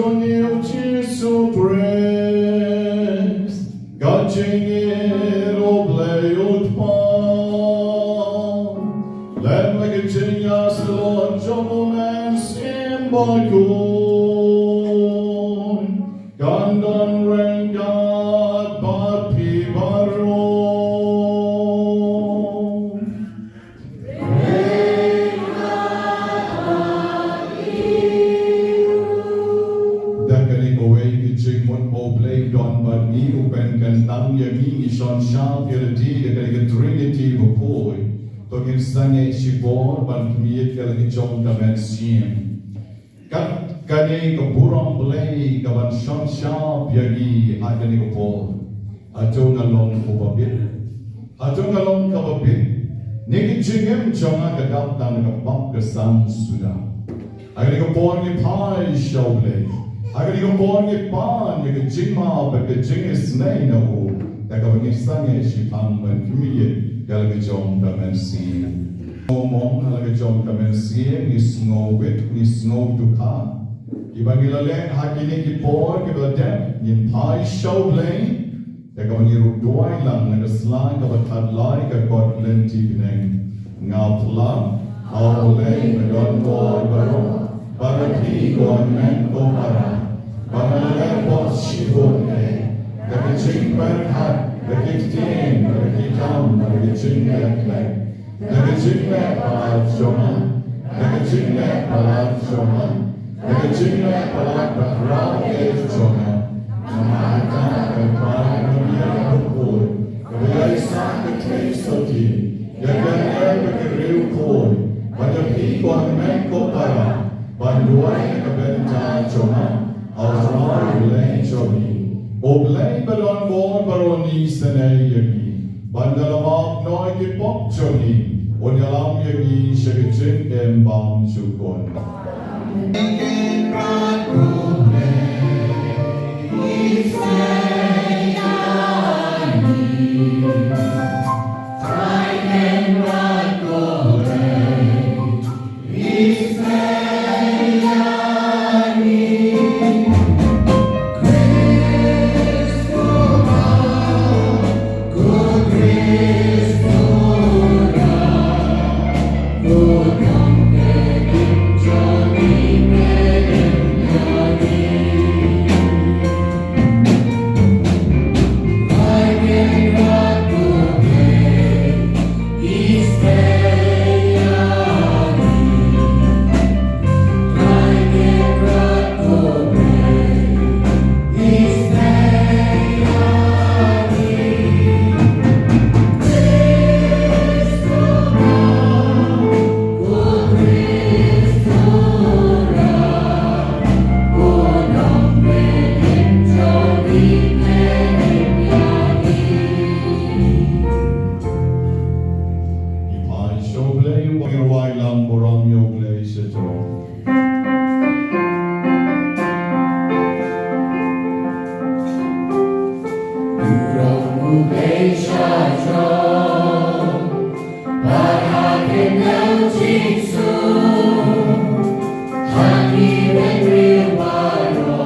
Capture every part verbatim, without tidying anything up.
Ïa u Jisu Khrist, ka jingïeit u Blei u Kpa. Lem la ka jingïasyllok jong u Mynsiem Bakhuid, kan don ryngkat bad phi baroh. Da kane kawei ka jingmut ba U Blei u don bad ngi, u pynkyntang ïa ngi, ngi shon shap ïa lade da kane ka Trinity bakhuid. To ngin sangeh shipor ban khmih ïa la ka jong ka mynsiem. Kat kane ka burom Blei ka ban shon shap ïa ngi ha kane ka por. Hato nga long uba bit? Hato nga long kaba bit? Ne ka jingim jong nga ka dap tang na ka pop ka sang suda? Ha kane ka por ngi phai sha U Blei. Ha kane ka por ngi pan ïa ka jingmap bad ka jingisynei na u, da kaba ngi sangeh shaphang ban khmih ïa la ka jong ka mynsiem. Mo mo ha la ka jong ka mynsiem, ngi sngew wit, ngi sngew dukha. Kiba ngi la leh ha kine ki por kiba la dep, ngin phai sha U Blei. Da kaba ngi ruh duwai lang na ka sla kaba khatlai, ka kot lynti bneng. Nga phla ha U Blei ba don bor baroh, bad ha phi ko hynmen ko para, ba nga la leh bok shibun eh, da ka jingpyrkhat, da ki ktien, da ki kam, da ka jingleh khleh, da ka jingleh palat jong nga, da ka jingleh palat jong nga, da ka jingleh palat bakhraw eh jong nga. Namar kata, ko Trai, nga ïa ka bakhuid, kaba ïaisah ka kti sotti ïa ka riewkhuid, bad ïa phi ko hynmen ko para, ban duwai na ka bynta jong nga, ha U Trai Blei jong ngi. U Blei ba don bor baroh un isynei ïa ngi, ban da la map noh ïa ki pop jong ngi, un ïalam ïa ngi sha ka jingim bymjukut. Ngi phai sha U Blei, u ba ngi rwai lang burom ïa U Blei sha jrong. Burom U Blei sha jrong, bad ha khyndew jingsuk, ha ki briew baroh.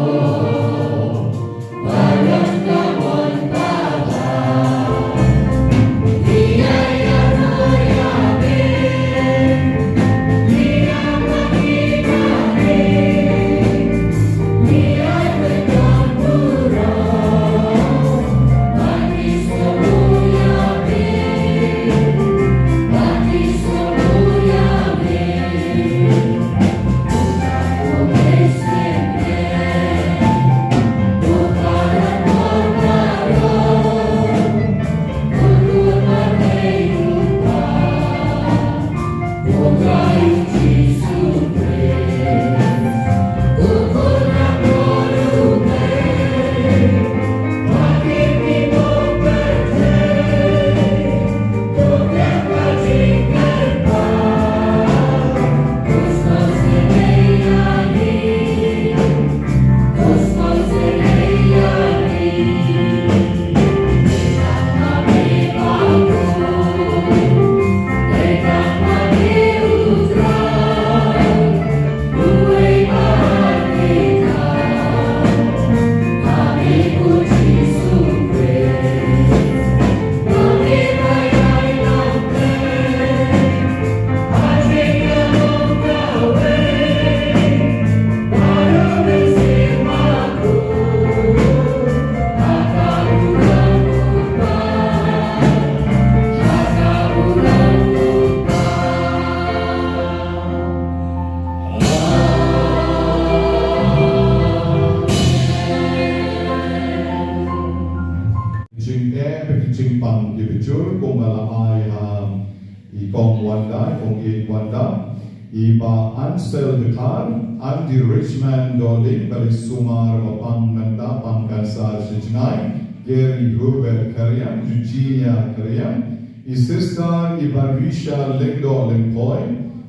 Wanda, i Bah Ansel Dkhar, Andy Richmond Dolding, ba la sumar ba pang mynta, pang kansar shi jngai, Gary Hubert Khariang, Eugenia Khariang, i Sister i Bah Risha Lyngdoh Lyngkhoi,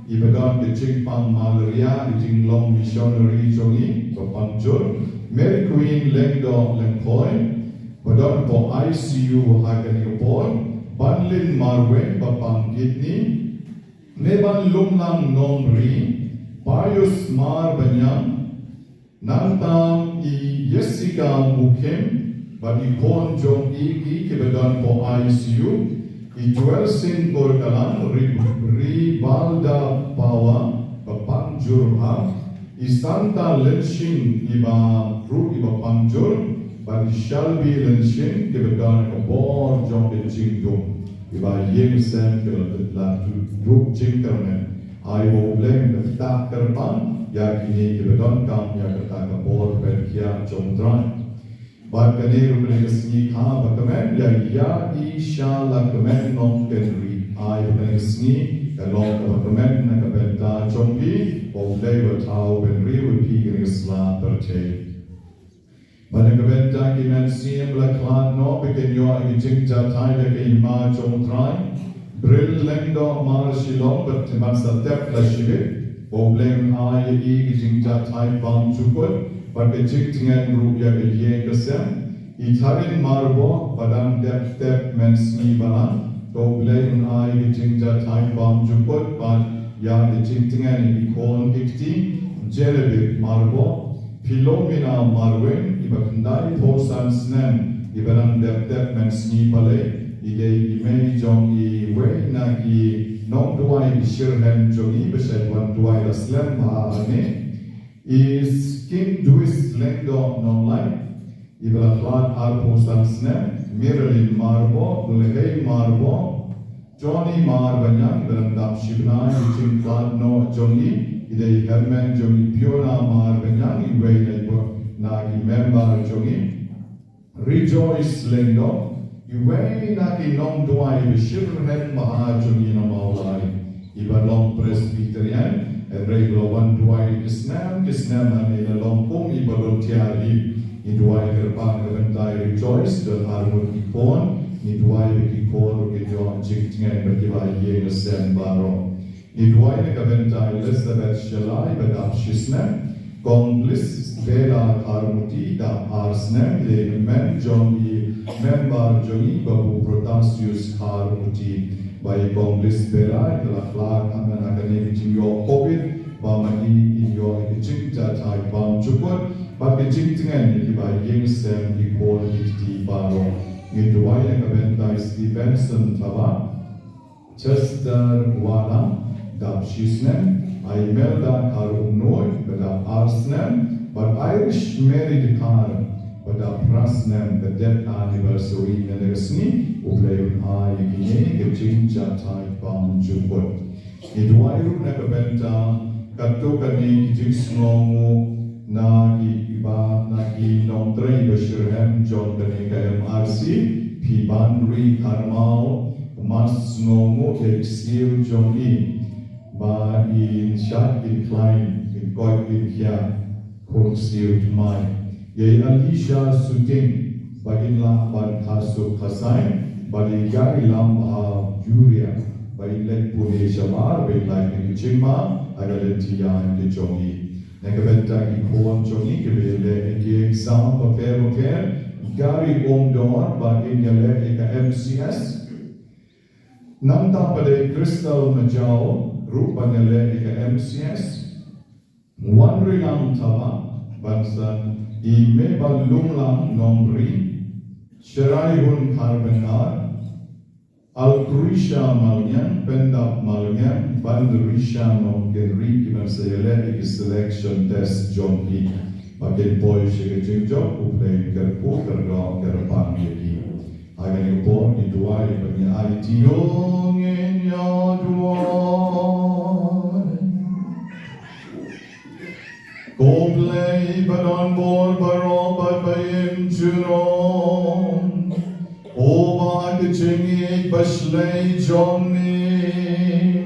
i ba don ka jingpang malaria, i jinglong missionary jong i ba pang jur, Mary Queen Lyngdoh Lyngkhoi, ba don hapoh I C U ha kane ka por, Banlin Marwei ba pang kidney, Nebanlumlang Nongri, Pius Marbaniang, nangta i Jessica Mukhim, bad i khun jong i, ki, kiba don hapoh I C U, i Joel Singh Korkalang, Ri, Ribalda Pawa, ba pang jur bha, i Santa Lynshing, iba ruh iba pang jur, bad i Shelby Lynshing, kiba don ka bor jong ka jingdum. Iba ïeng sem ki la, la ruh jingkyrmen. Ai ba U Blei un kyrpad kyrpang ïa kine kiba donkam ïa kata ka bor pynkhiah jong U Trai. Bad kane ruh ka dei ka sngi kaba kmen ïa, ïa i Shala Kmen Nongkynrih. Ai ba kane ka sngi ka long kaba kmen na ka bynta jong phi, ba U Blei u thaw bynriew ïa phi kane ka sla pyrthei. Bad na ka bynta ki mynsiem ba la khlad noh, ba kin ïoh ïa ka jingjahthait da ka hima jong U Trai. Bril Lyngdoh Marshillong, bad te ban sa tep la shibit, ba U Blei un ai ïa i ka jingjahthait bymjukut bad ka jingtngen ruh ïa ka ïing ka sem. I Tharin Marboh, ba dang dep tep mynsngi balang, ba U Blei un ai ka jingjahthait bymjukut bad ïa ka jingtngen ïa ki khun ki kti. Genevieve Marboh, Philomena Marwei, iba khyndai phew san snem, iba dang dep tep mynsngi balei, i dei i mei jong iwei na ki nongduwai ba shitrhem jong i ba shait wan duwai la slem bha hangne. I Skin Duis Lyngdoh Nonglait, iba la khlad arphew san snem, Marilyn Marboh, Lehei Marboh, Johnny Marbaniang, iba dang dap shi bnai, i jingkhlad noh jong i, i dei i hynmen jong i Fiona Marbaniang, iwei na i ba, na ki member jong i. Rejoice Lyngdoh, iwei na ki nongduwai ba shitrhem bha jong i na Mawlai, iba long Presbyterian, hynrei ba la wan duwai ki snem ki snem hangne, la long kum i volunteer hi. I duwai kyrpang na ka bynta i Rejoice, don ar ngut ki khun, i duwai ba ki khun ruh kin ïoh jingtngen bad kiba ïeng sem baroh. I duwai na ka bynta i Elizabeth Shalai, ba dap shi snem, Kong Bliss Bella Kharmuti, dap ar snem, i dei i hynmen jong i member jong i Babu Protasius Kharmuti. Ba i Kong Bliss Bella, i la khlad ha kane ka jingïoh covid, ba ma i in ïoh ïa ka jingjahthait bymjukut bad ka jingtngen ïa kiba ïeng sem, ki khun ki kti baroh. Ngi duwai na ka bynta i Stevenson Thabah, Chester Wahlang, dap shi snem, Imelda Kharumnuid, ba dap ar snem, bad Irish Mary Dkhar, ba dap phra snem, ka death anniversary mynne ka sngi. U Blei un ai ïa kine ka jingjahthait bymjukut. Ngi duwai ruh na ka bynta katto katne ki jingsngewnguh na ki, iba na ki nongtrei ba shitrhem jong kane ka M R C, phi Banri Kharmaw, mas sngewnguh ïa i ksiew jong i, ba in shait in khlaiñ, in koit in khiah, khun ksiew thymmai. Ïa i Alicia Suting, ba in lah ban kha suk kha saiñ, bad i Gari Lambha Juria, ba in leit pule shabar, ba in lait ïa ka jingma ha ka lynti ïaid ka jong i. Na ka bynta ki khun jong i kiba ïaleh ïa ki exam bapher bapher, Gari Umdor, ba in ïaleh ïa ka M C S. Nangta pat dei Crystal Majaw ruh ban ïaleh ïa ka M C S. Wanrilang Thabah, ban sa i Mebanlumlang Nongri, Sheraihun Kharbynnar, Alkrisha Malngiang, Pyndap Malngiang, bad Risha Nongkynrih, ki ban sa ïaleh ïa ki selection test jong ki. Ba kin poi sha ka jingjop, U Blei un kyrkhu kyrdoh kyrpang ïa ki. Ha kane ka por ngi duwai, ba ngi aiti. Ïa ngin ïa duwai. Ko Blei ba don bor baroh bad ba im junom, ko ba ha ka jingïeit ba shlei jong ngi,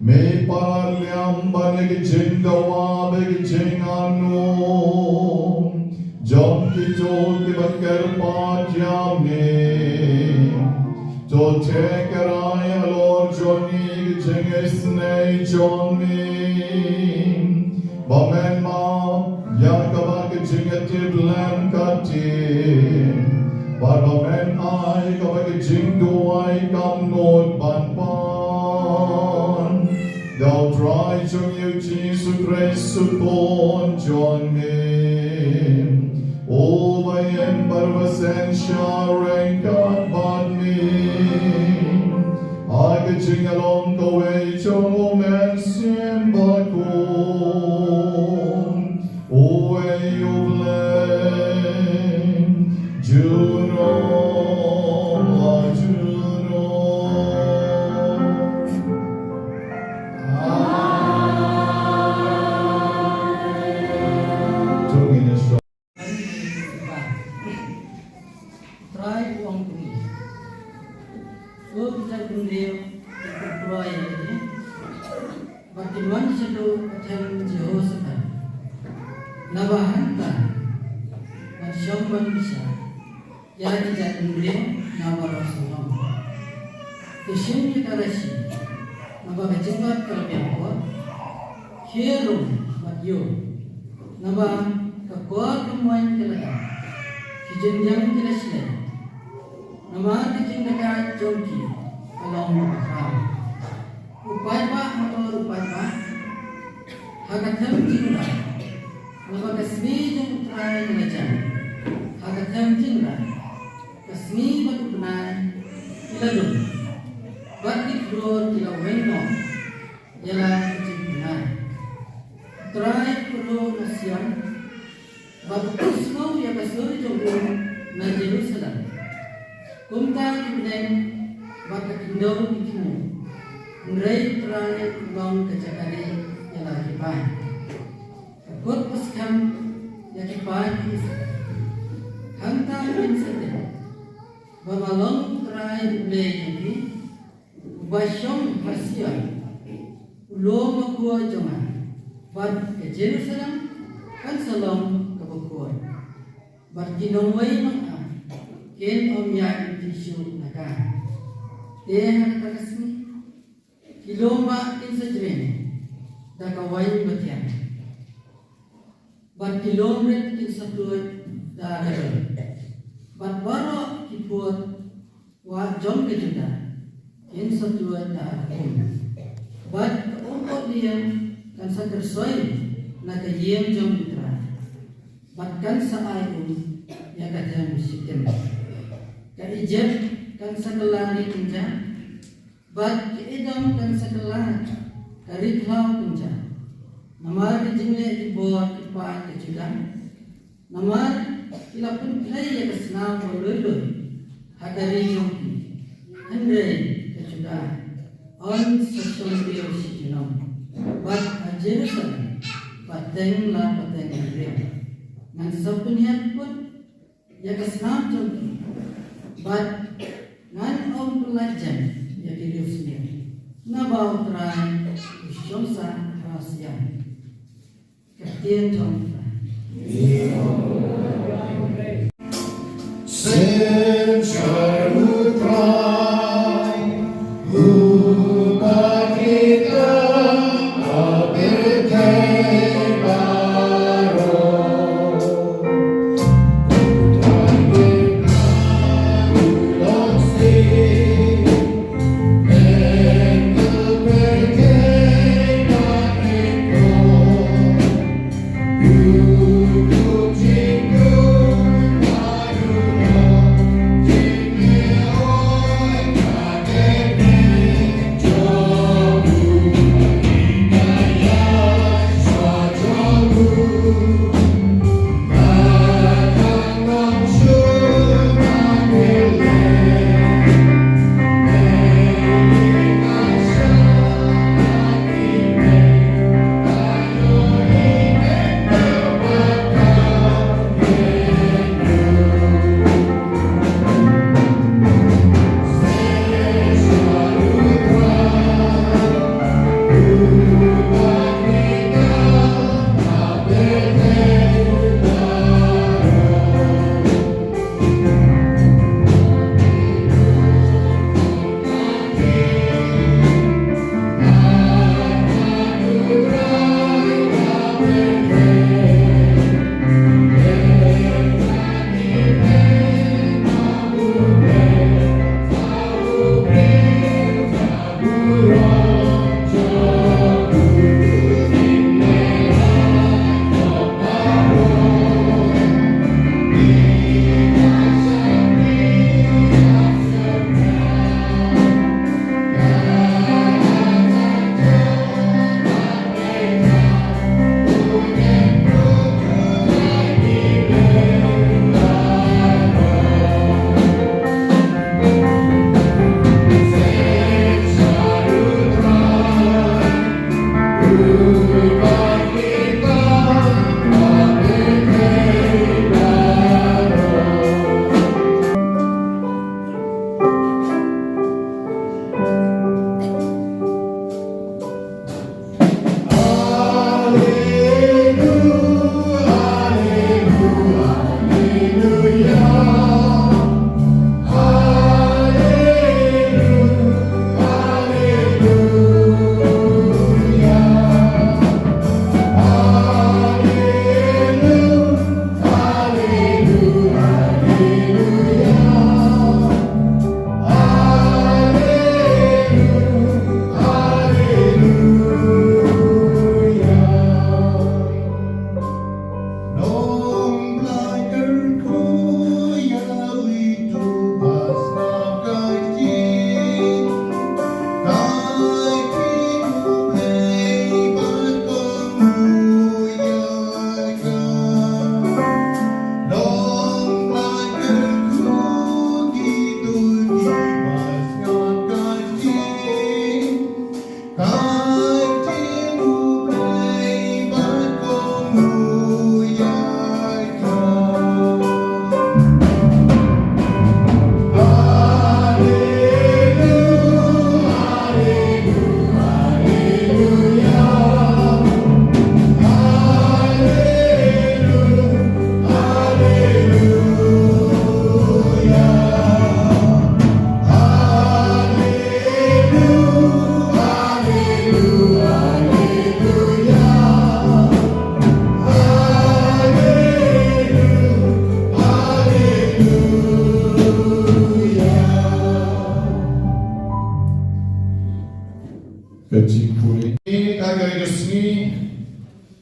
me Para liam ban ïa ki jingdawa bad ki jingangnud jong kito kiba kyrpad ïa me. To thikna ïa halor jong ngi ki jingisynei jong me, ba men map ïa kaba ka jingïatiplem ka tip, bad ba men ai kaba ka jingduwai kam nud ban pan. Da U Trai jong ngi U Jisu Khrist U Khun jong me, uba ïeng bad uba seng sha ryngkat bad me ha ka jingïalong kawei jong U Mynsiem Bakhuid. Uei U Blei, junom la junom. Amen. To ngin ïa shong. Trai u ong kumne. Ko ki jaitbynriew ki pynkloi ïa lade, bad kin wan shaduh ka them Jehoshaphat. Naba hangta ngan shong ban bishar ïa ki jaitbynriew na baroh sawdong. To shim ïa ka rashi, naba ka jingbat ka la biang bor. Khie rung bad ïoh, naba ka kor ka moiñ ka la dap, ki jingïam ki la shlei. Namar ka jingdakaid jong ki ka long kaba khraw. U paidbah halor u paidbah ha ka them jingrai, naba ka sngi jong U Trai ka la jan ha ka them jingrai. Ka sngi bad u bnai ki la lum, bad ki khlur ki la weng noh ïa la ka jingpynai. U Trai u kyrhuh na Sion, bad u pynsngew ïa ka sur jong u na Jerusalem. Kumta ki bneng bad ka khyndew ki thmu, hynrei U Trai u long ka jaka rieh ïa la ki paid, ka kut ka skhem ïa ki paid ki Israel. Hangta ngin sa tip ba nga long U Trai U Blei jong phi, uba shong ha Sion. U lum bakhuid jong nga, bad ka Jerusalem kan sa long kaba khuid, bad ki nongwei nongaiñ kin ym ïaid lynti shuh na ka. Te ha kata ka sngi ki lum bah kin sa jreng da ka waiñ bathiang, bad ki lum rit kin sa tuid da ka dor, bad baroh ki phut wah jong ka Judah kin sa tuid da ka um, bad ka um kot lieng kan sa kyrsoi na ka ïing jong U Trai, bad kan sa ai um ïa ka them Shitim. Ka Ijipt kan sa kylla ri kynja, bad ka Edom kan sa kylla ka ri khlaw kynja, namar ka jingleh jubor ki paid ka Judah, namar ki la pynphlei ïa ka snam ba lui lui ha ka ri jong ki. Hynrei ka Judah yn sa shong briew shi junom, bad ha Jerusalem pateng la pateng hynriew. Ngan sa pynïap kut ïa ka snam jong ki, bad ngan ym pyllait jan ïa ki riewsniew, naba U Trai u shong sah ha Sion. Ka ktien jong U Trai. Synshar U Trai, uba kita ha pyrthei baroh.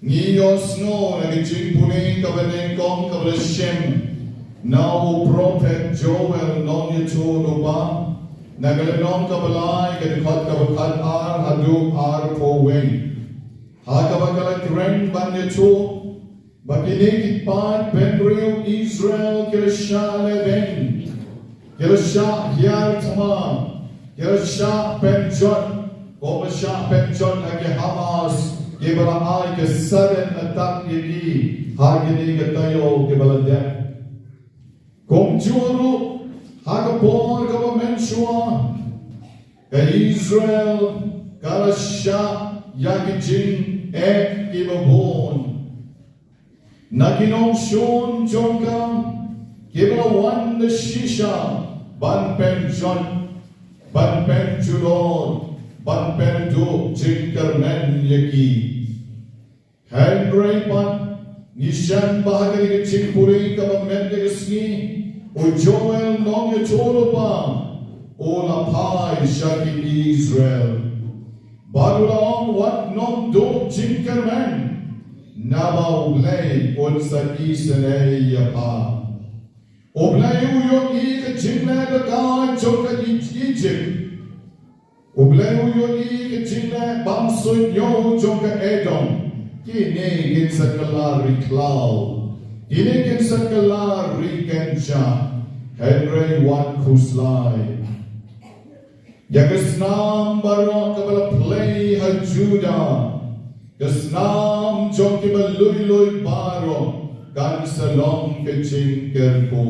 Ngi ïohsngew na ka jingpule kaba nyngkong kaba la shim na u prophet Joel nongïathuhlypa, na ka lynnong kaba lai, ka dkhot kaba khatar haduh arphew wei. Ha kaba ka la kren ban ïathuh ba kine ki paid briew Israel ki la shah lehbeiñ, ki la shah hiar thma, ki la shah pynjot, kum ba shah pynjot ha ki Hamas, kiba la ai ka sudden attack ïa ki ha kine ki taïew kiba la dep. Kumjuh ruh ha ka por kaba mynshuwa, ka Israel ka la shah ïa ki jingeh kiba bun. Na ki nongshun jong ka kiba la wan da shisha ban pynjot, ban pynjulor, ban pynduh jingkyrmen ïa ki. Hynrei pat ngi shem ba ha kane ka jingpule kaba mynta ka sngi, u Joel nongïathuhlypa u la phai sha ki Israel. Bad u la ong, wat nym duh jingkyrmen, naba U Blei un sa isynei ïa pha. U Blei u ïohi ka jingleh bha jong ka Ij-, Ijipt. U Blei u ïohi ka jingleh bymsuidñiew jong ka Edom. Kine kin sa kylla ri khlaw. Kine kin sa kylla ri kynjah. Hynrei wat khuslai. Ïa ka snam baroh kaba la plie ha Judah, ka snam jong kiba lui lui baroh, kan sa long ka jingkyrkhu.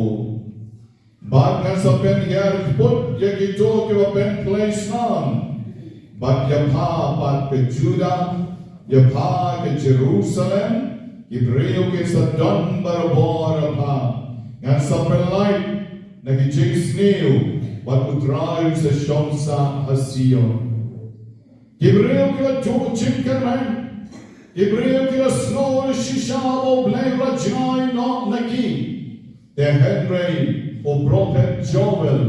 Bad ngan sa pynhiar kput ïa kito kiba pynplie snam. Bad ïa pha pat ka Judah, ïa pha ka Jerusalem, ki briew kin sa don barabor ha pha. Ngan sa pynlait na ki jingsniew, bad U Trai un sa shong sah ha Sion. Ki briew ki la duh jingkyrmen, ki briew ki la sngew shisha ba U Blei u la jngai noh na ki. Te hynrei u prophet Joel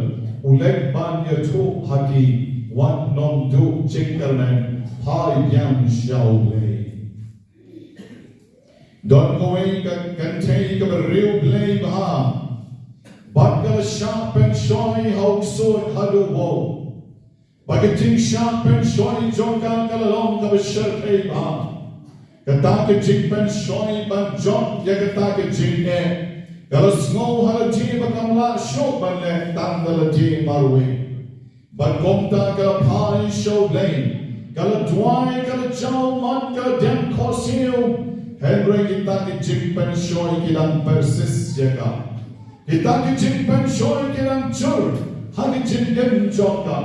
u leit ban ïathuh ha ki, wat nym duh jingkyrmen, phai biang sha U Blei. Don kawei ka kynthei kaba riewblei bha, bad ka la shah pynshoi ha u ksuid haduh wow. Bad ka jingshah pynshoi jong ka ka la long kaba shyrkhei bha. Kata ka jingpynshoi ban jop ïa kata ka jingeh, ka la sngew ha lade ba kam lah shuh ban leh tang da lade marwei. Bad kumta ka la phai sha U Blei, ka la duwai, ka la jaw mat, ka la dem khohsiew. Hynrei kita ki jingpynshoi ki dang persist ïa ka. Kita ki jingpynshoi ki dang jur ha ki jingim jong ka.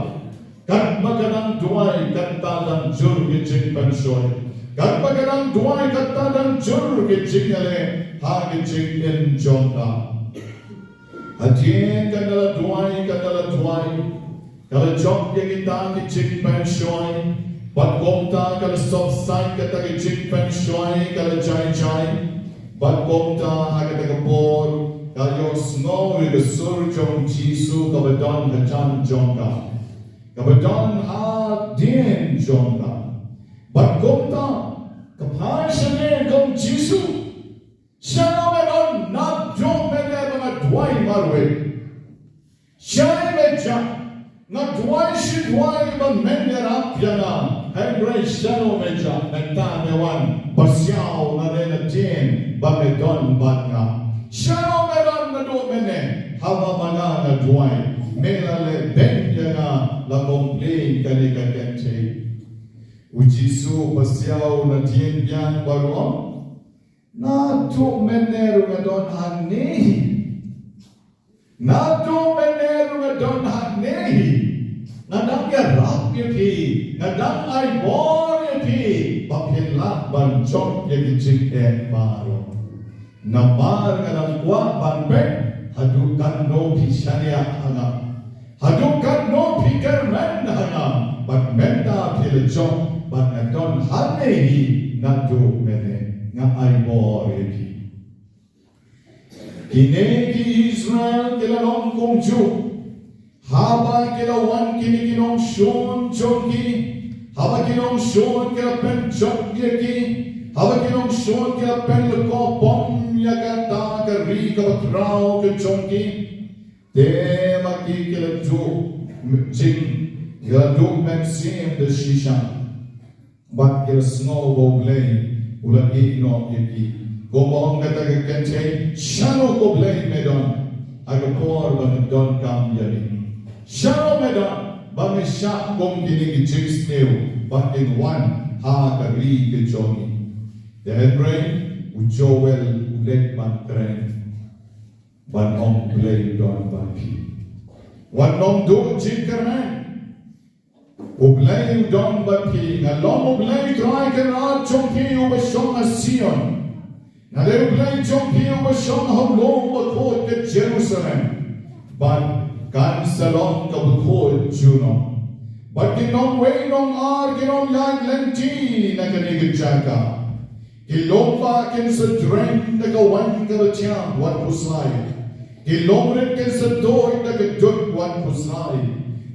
Katba ka dang duwai, kata dang jur ki jingpynshoi. Katba ka dang duwai, kata dang jur ki jingïaleh ha ki jingim jong ka. Hadien ka la duwai, ka la duwai, ka la jop ïa kita ki jingpynshoi. Bad kumta ka la sop sait kata ki jingpynshoi, ka la jai jai. Bad kumta ha kata ka por ka ïohsngew ïa ka sur jong U Jisu kaba don hajan jong ka, kaba don hadien jong ka. Bad kumta ka phai sha U Jisu. Shano me don? Naduh mynne ba nga duwai marwei. Shano me jah? Nga duwai shi duwai ba men ïarap ïa nga. Hynrei shano me jah? Mynta me wan, pasiaw na ne na tien ba me don bad nga. Shano me don naduh mynne? Haba ma nga nga duwai, me la leh beiñ ïa nga, la complain kane ka kynthei. U Jisu pasiaw na tien biang bad u ong, naduh mynne ruh nga don hangne hi. Naduh mynne ruh nga don hangne hi. Nga dang ïarap ïa phi, nga dang ai bor ïa phi ba phin lah ban jop ïa ki jingeh baroh. Namar nga dang kwah ban peit haduh katno phi shaniah ha nga, haduh katno phi kyrmen ha nga. Bad mynta phi la jop, bad nga don hangne hi naduh mynne. Nga ai bor ïa phi. Kine ki Israel ki la long kumjuh. Haba ki la wan kine ki nongshun jong ki, Haba ki nongshun ki la pynjot ïa ki, haba ki nongshun ki la pynlehkop bom ïa kata ka ri kaba khraw ka jong ki, te ma ki ki la duh jing, ki la duh mynsiem da shisha. Bad ki la sngew ba U Blei u la ïeh noh ïa ki. Kumba ong kata ka kynthei, shano ko Blei me don, ha ka por ba nga donkam ïa me? Shano me don ba me shah kum kine ki jingsniew ba kin wan ha ka ri ka jong ngi? Te hynrei u Joel u leit ban kren, ban ong, Blei u don bad phi. Wat nym duh jingkyrmen. U Blei u don bad phi. Nga long U Blei Trai Kynrad jong phi, uba shong ha Sion. Nga dei U Blei jong phi, uba shong ha u lum bakhuid ka Jerusalem, bad kan sa long kaba khuid junom. Bad ki nongwei nongar kin ym ïaid lynti na kane ka jaka. Ki lum bah kin sa dren da ka waiñ kaba thiang wat khuslai. Ki lum rit kin sa tuid da ka dud wat khuslai.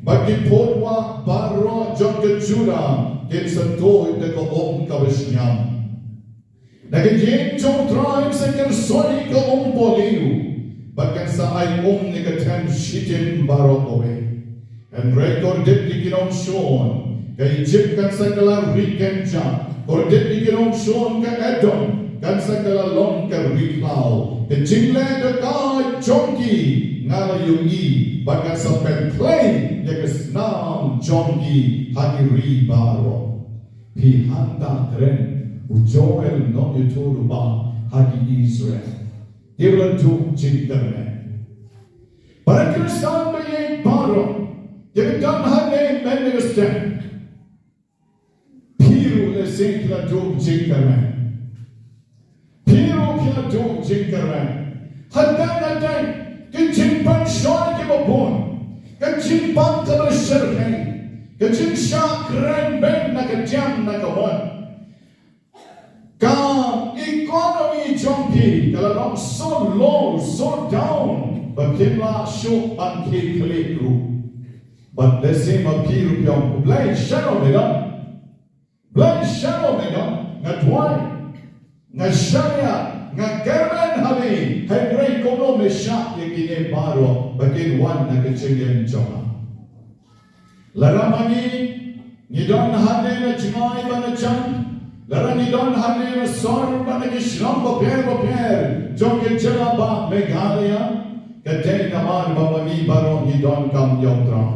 Bad ki phut wah baroh jong ka Judah kin sa tuid da ka um kaba shngiam. Na ka ïing jong U Trai sa kyrsoi ka um baliw, bad kan sa ai um na ka them shitim baroh kawei. Hynrei kordit ïa ki nongshun ka Ijipt kan sa kylla ri kynja, kordit ïa ki nongshun ka Edom kan sa kylla long ka ri khlaw. Ka jingleh dohkha jong ki nga la ïohi, bad kan sa pynkhlei ïa ka snam jong ki ha ki ri baroh. Phi hangta kren, u Joel nongïathuhlypa ha ki Israel. Ki ba la duh jingkyrmen. Para Khristan ba ïeit baroh, ki ba don hangne mynta ka step, phi ruh lehse phi la duh jingkyrmen. Phi ruh phi la duh jingkyrmen. Hadien hadien ki jingpynshoi kiba bun, ka jingpang kaba shyrkhei, ka jingshah kren beiñ na ka diang na ka mon, ka economy jong phi ka la long so low, so down, ba phim lah shuh ban khie khlieh ruh. Bad lehse ma phi ruh phi ong, Blei shano me don? Blei shano me don? Nga duwai, nga shaniah, nga kyrmen ha me, hynrei kumno me shah ïa kine baroh ba kin wan na ka jingim jong nga? Lada ma ngi ngi don hangne na jngai bad na jan, lada ngi don hangne na sor bad na ki shnong bapher bapher jong ka jylla bah Meghalaya, ka dei namar ba ma ngi baroh ngi donkam ïa U Trai.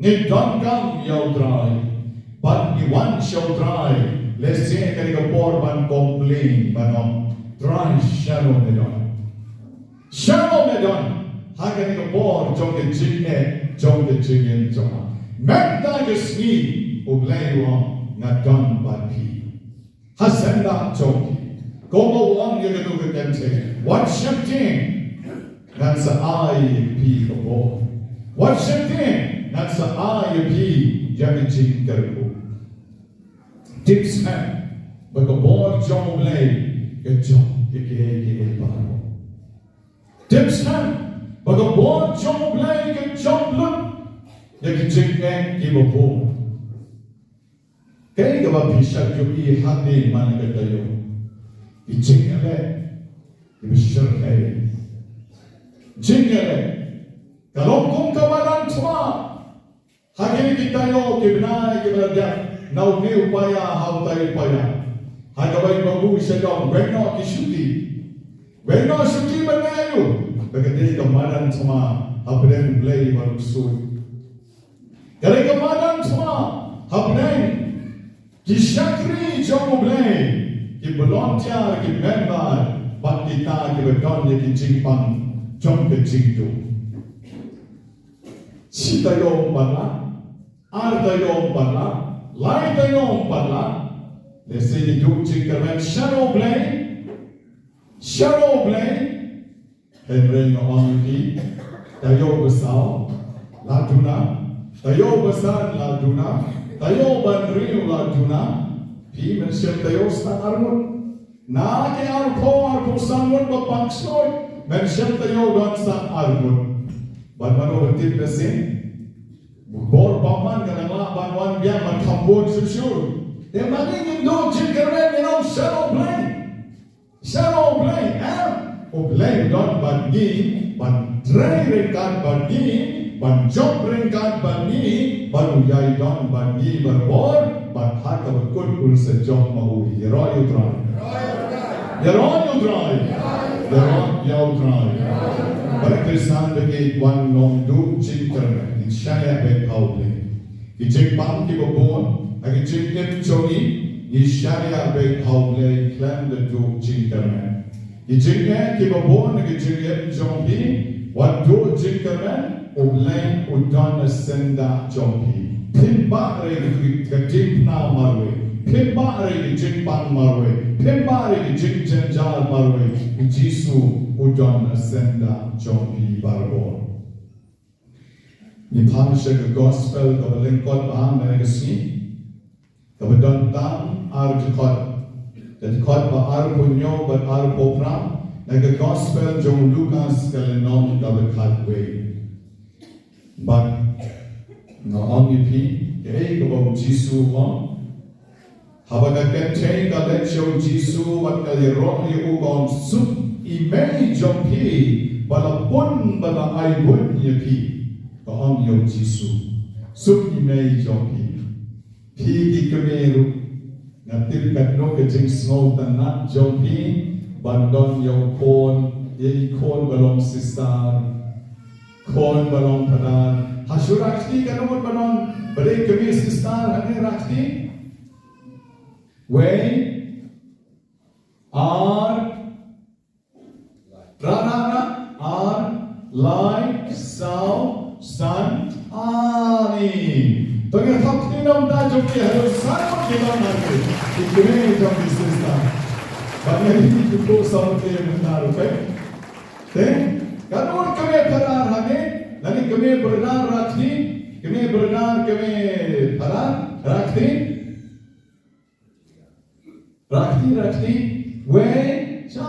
Ngi donkam ïa U Trai. Bad ngi wan sha U Trai, lehse kane ka por ban complain, ban ong, Trai shano me don? Shano me don? Ha kane ka por jong ka jingeh jong ka jingim jong nga. Mynta ka sngi U Blei u ong, nga don bad phi. Ha senda jong phi. Kumba u ong ïa katu ka kynthei, wat sheptieng, ngan sa ai ïa phi ka bor. Wat sheptieng, ngan sa ai ïa phi ïa ka jingkyrkhu. Tip sngap ba ka bor jong U Blei ka jop ïa kiei kiei baroh. Tip sngap ba ka bor jong U Blei ka jop lut ïa ki jingeh kiba bun. Kaei kaba phi shah ïohi hangne man ka taïew? Ki jingïaleh kiba shyrkhei. Jingïaleh ka long kum ka madan thma. Ha kine ki taïew ki bnai kiba la dep, na une u paia ha utai u paia, ha kaba i babu i sha jong, weng noh ki shuki. Weng noh shuki ban leh aïu? Ba ka dei ka madan thma hapdeng U Blei bad u ksuid. Ka dei ka madan thma hapdeng ki shakri jong U Blei, ki volunteer, ki member, bad kita kiba don ïa ki jingpang jong ka jingduh. Shi taïew ym pat lah, ar taïew ym pat lah, lai taïew ym pat lah, lehse ngi duh jingkyrmen, shano U Blei? Shano U Blei? Hynrei nga ong ïa phi, taïew ba saw la duna, taïew ba san la duna, taïew ba hynriew la duna. Phi, mynshem taïew stad arngut. Na ki arphew, arphew san ngut ba pang shlur, mynshem taïew don stad arngut. Bad mano ba tip ka sien? Bor bymman ka dang lah ban wan biang ban kham bun shuh shuh. Te mynta ngin duh jingkyrmen, ngin ong shano U Blei. Shano U Blei, em? U Blei u don bad ngi, ban trei ryngkat bad ngi, ban jop ryngkat bad ngi, ban u ïai don bad ngi barabor, bad ha kaba kut un sa jop ma u. Ïaroh ïa U Trai. Ïaroh ïa U Trai. Ïaroh ïa U Trai. Para Khristan ba ki wan nongduh jingkyrmen, ngin shaniah beit ha U Blei. Ki jingpang kiba bun ha ki jingim jong ngi, ngi shaniah beit ha U Blei khlem da duh jingkyrmen. Ki jingeh kiba bun ha ki jingim jong phi, wat duh jingkyrmen, U Blei u don ha syndah jong phi. Pynbah re ka diengphna marwei, pynbah re ki jingpang marwei, pynbah re ki jingjynjar marwei. U Jisu u don ha syndah jong phi barabor. Ngi pan sha ka gospel kaba lyngkot bha na ka sngi, kaba don tang ar dkhot. Ka dkhot ba arphew hynñiew bad arphew phra na ka gospel jong u Lukas ka lynnong kaba khatwei. Bad nga ong ïa phi, kaei kaba u Jisu u ong. Haba ka kynthei ka leit sha u Jisu bad ka ïaroh ïa u, ka ong, suk i mei jong phi ba la pun ba la ai buiñ ïa phi. Ka ong ïa u Jisu, suk i mei jong phi. Phi ki kmie ruh, nga tip katno ka jingsngewtynnat jong phi ban don ïa u khun, ïa i khun ba long sister, khun ba long phadar. Ha shu rakti katno ngut ba don, ba dei kmie sister hangne, rakti? Wei, ar, ra, ra, ra, ar, lai, saw, san, ani. To ngin thap kti na bynta jong ki, haduh san ngut ki don hangne. Ki kmie jong ki sister. Bad ngi ki kpu saw ki mynta ruh, peit. Te katno ngut kmie phadar hangne, lane kmie brother, rakti, kmie brother, kmie phadar, rakti. Rakti, rakti. Wei, sha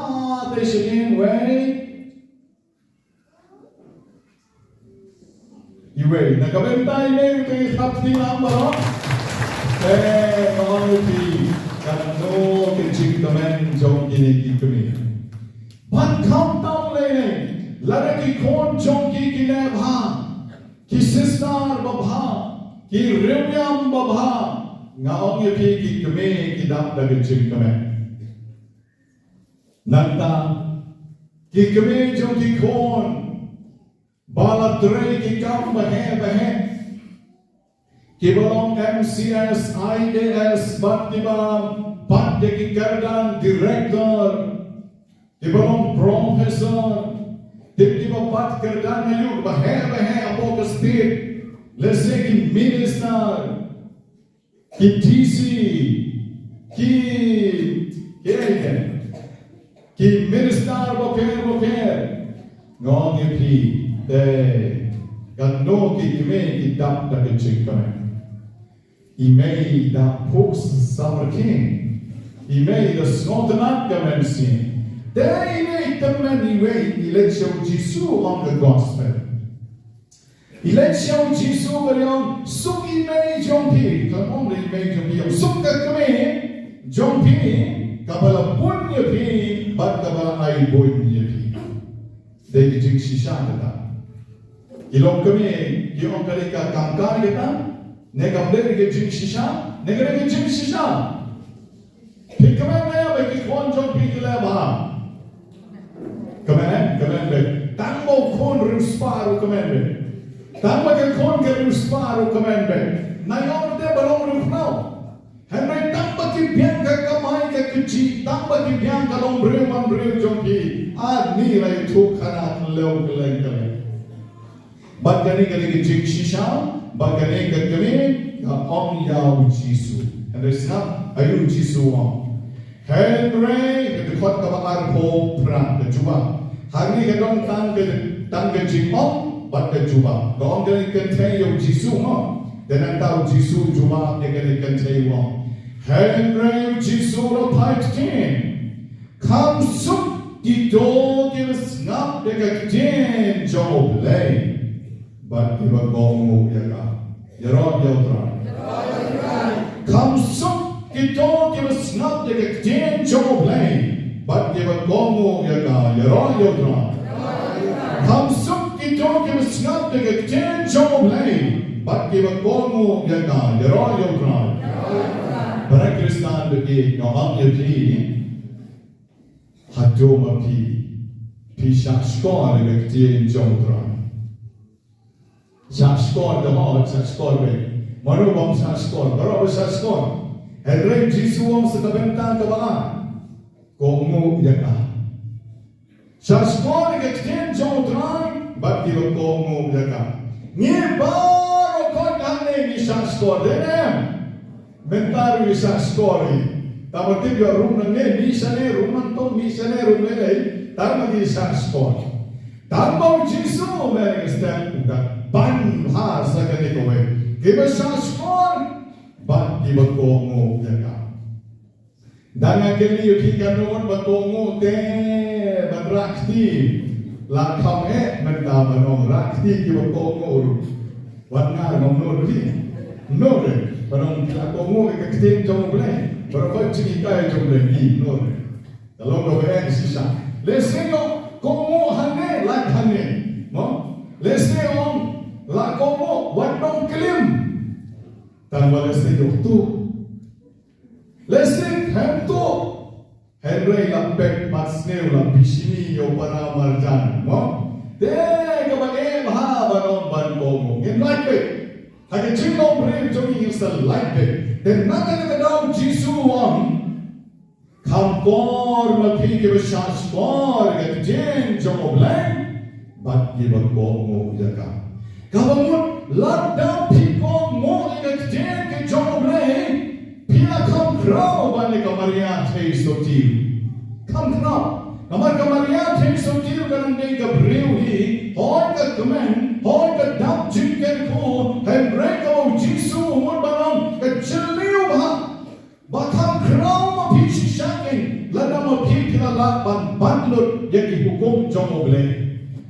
te shadien, wei. Iwei, na ka bynta i mei, te thap kti lang baroh. Te, ong ïa phi, katno ka jingkmen jong kine ki kmie. Bad khamtam lei lei, lada ki khun jong ki ki leh bha, ki sister babha, ki riewniam babha, nga ong ïa phi, ki kmie ki dap da ka jingkmen. Nangta ki kmie jong ki khun ba la trei ki kam baheh baheh, kiba long M C S, I A S, bad kiba pat ïa ki kyrdan director, kiba long professor, kiba pat kyrdan aïu baheh baheh hapoh ka state, lehse ki minister, ki D C, ki, ki, ki minister bapher bapher. Nga ong ïa phi, te katno ki kmie ki dap da ka jingkmen. I mei da puk samrkhie. I mei da sngewtynnat ka mynsiem. Te i mei tymmen iwei i leit sha u Jisu, ong ka gospel. I leit sha u Jisu bad i ong, suk i mei jong phi. Kam ong i mei jong phi, i ong suk ka kmie jong phi, kaba la pun ïa phi bad kaba la ai buiñ ïa phi. Dei ka jingshisha kata. Ki longkmie ki ong ka dei ka kamkai kata, ne kam dei ka jingshisha, ne ka dei ka jingshisha. Phi kmen ne em ba ki khun jong phi ki leh bha? Kmen, kmen beit. Tang ba u khun riewspah ruh kmen beit. Tang ba ka khun ka riewspah ruh kmen beit. Nai ong te ba long riewkhraw. Hynrei tang ba ki biang ka kamai ka kajih, tang ba ki biang ka longbriew manbriew jong phi, ani la ïathuh khana khlem kylleng kylleng. Bad kane ka dei ka jingshisha, bad kane ka kmie ka ong ïa u Jisu. Hynrei sngap aïu u Jisu u ong. Hynrei ka dkhot kaba arphew phra ka jubab. Hangne ka don tang ka, tang ka jingong bad ka jubab. Ka ong kane ka kynthei ïa u Jisu mo. Te nangta u Jisu u jubab ïa kane ka kynthei u ong. Hynrei u Jisu u la phai ktien. Kham suk kito kiba sngap ïa ka ktien jong U Blei bad kiba kohnguh ïa ka. Ïaroh ïa U Trai. Kham suk kito kiba sngap ïa ka ktien jong U Blei bad kiba kohnguh ïa ka. Ïaroh ïa U Trai. Kham suk kito kiba sngap ïa ka ktien jong U Blei bad kiba kohnguh ïa ka. Ïaroh ïa U Trai. Para Khristan ba ïeit, nga ong ïa phi, hato ma phi, phi shah shkor ïa ka ktien jong U Trai? Shah shkor, te mo, shah shkor beit. Mano bym shah shkor? Baroh ba shah shkor. Hynrei Jisu u ong sa ka bynta kaba ar, kohnguh ïa ka. Shah shkor ïa ka ktien jong U Trai bad kiba kohnguh ïa ka. Ngi baroh kawei hangne ngi shah shkor, dei ne em? Mynta ruh ngi shah shkor hi. Tang ba tip ïa ruh nangne, mih shane ruh, man tong mih shane ruh, lei lei. Tang ba ngi shah shkor. Tang ba u Jisu u mih na ka step, u da ban bha sa kane kawei. Kiba shah shkor bad kiba kohnguh ïa ka. Tang nga kylli ïa phi, katno ngut ba kohnguh te ban rah kti? La kham eh mynta ban ong rah kti kiba kohnguh ruh. Wat nga ngam nud ruh hi. Nud ruh ban ong phi la kohnguh ïa ka ktien jong U Blei, baroh kawei jinghikai jong U Blei, hi, nud ruh. Ka long kaba eh shisha. Lehse ong kohnguh hangne, lait hangne, mo? Lehse ong la kohnguh, wat nym klim. Tang ba lehse ïoh tuh. Lehse khlem tuh. Hynrei la peit mat sniew, la bishni ïa u para marjan, mo? Te kaba eh bha ban ong ban kohnguh. Ngin lait beit. Ha ka jinglong briew jong ngi ngin sa lait beit. Te na kane ka daw u Jisu u ong, kham kor ma phi kiba shah shkor ïa ka ktien jong U Blei bad kiba kohnguh ïa ka. Kaba mut lada phi kohnguh ïa ka ktien ka jong U Blei, phi la kham khraw ban ïa ka Maria Theisotti. Kham khraw. Namar ka Maria Theisotti ka nang dei ka briew hi, hooid ka kmen, hooid ka dap jingkyrkhu, hynrei kaba u Jisu u mut ban ong ka jylliew bha. Ba kham khraw ma phi shisha kein lada ma phi phi la lah ban bat lut ïa ki hukum jong U Blei.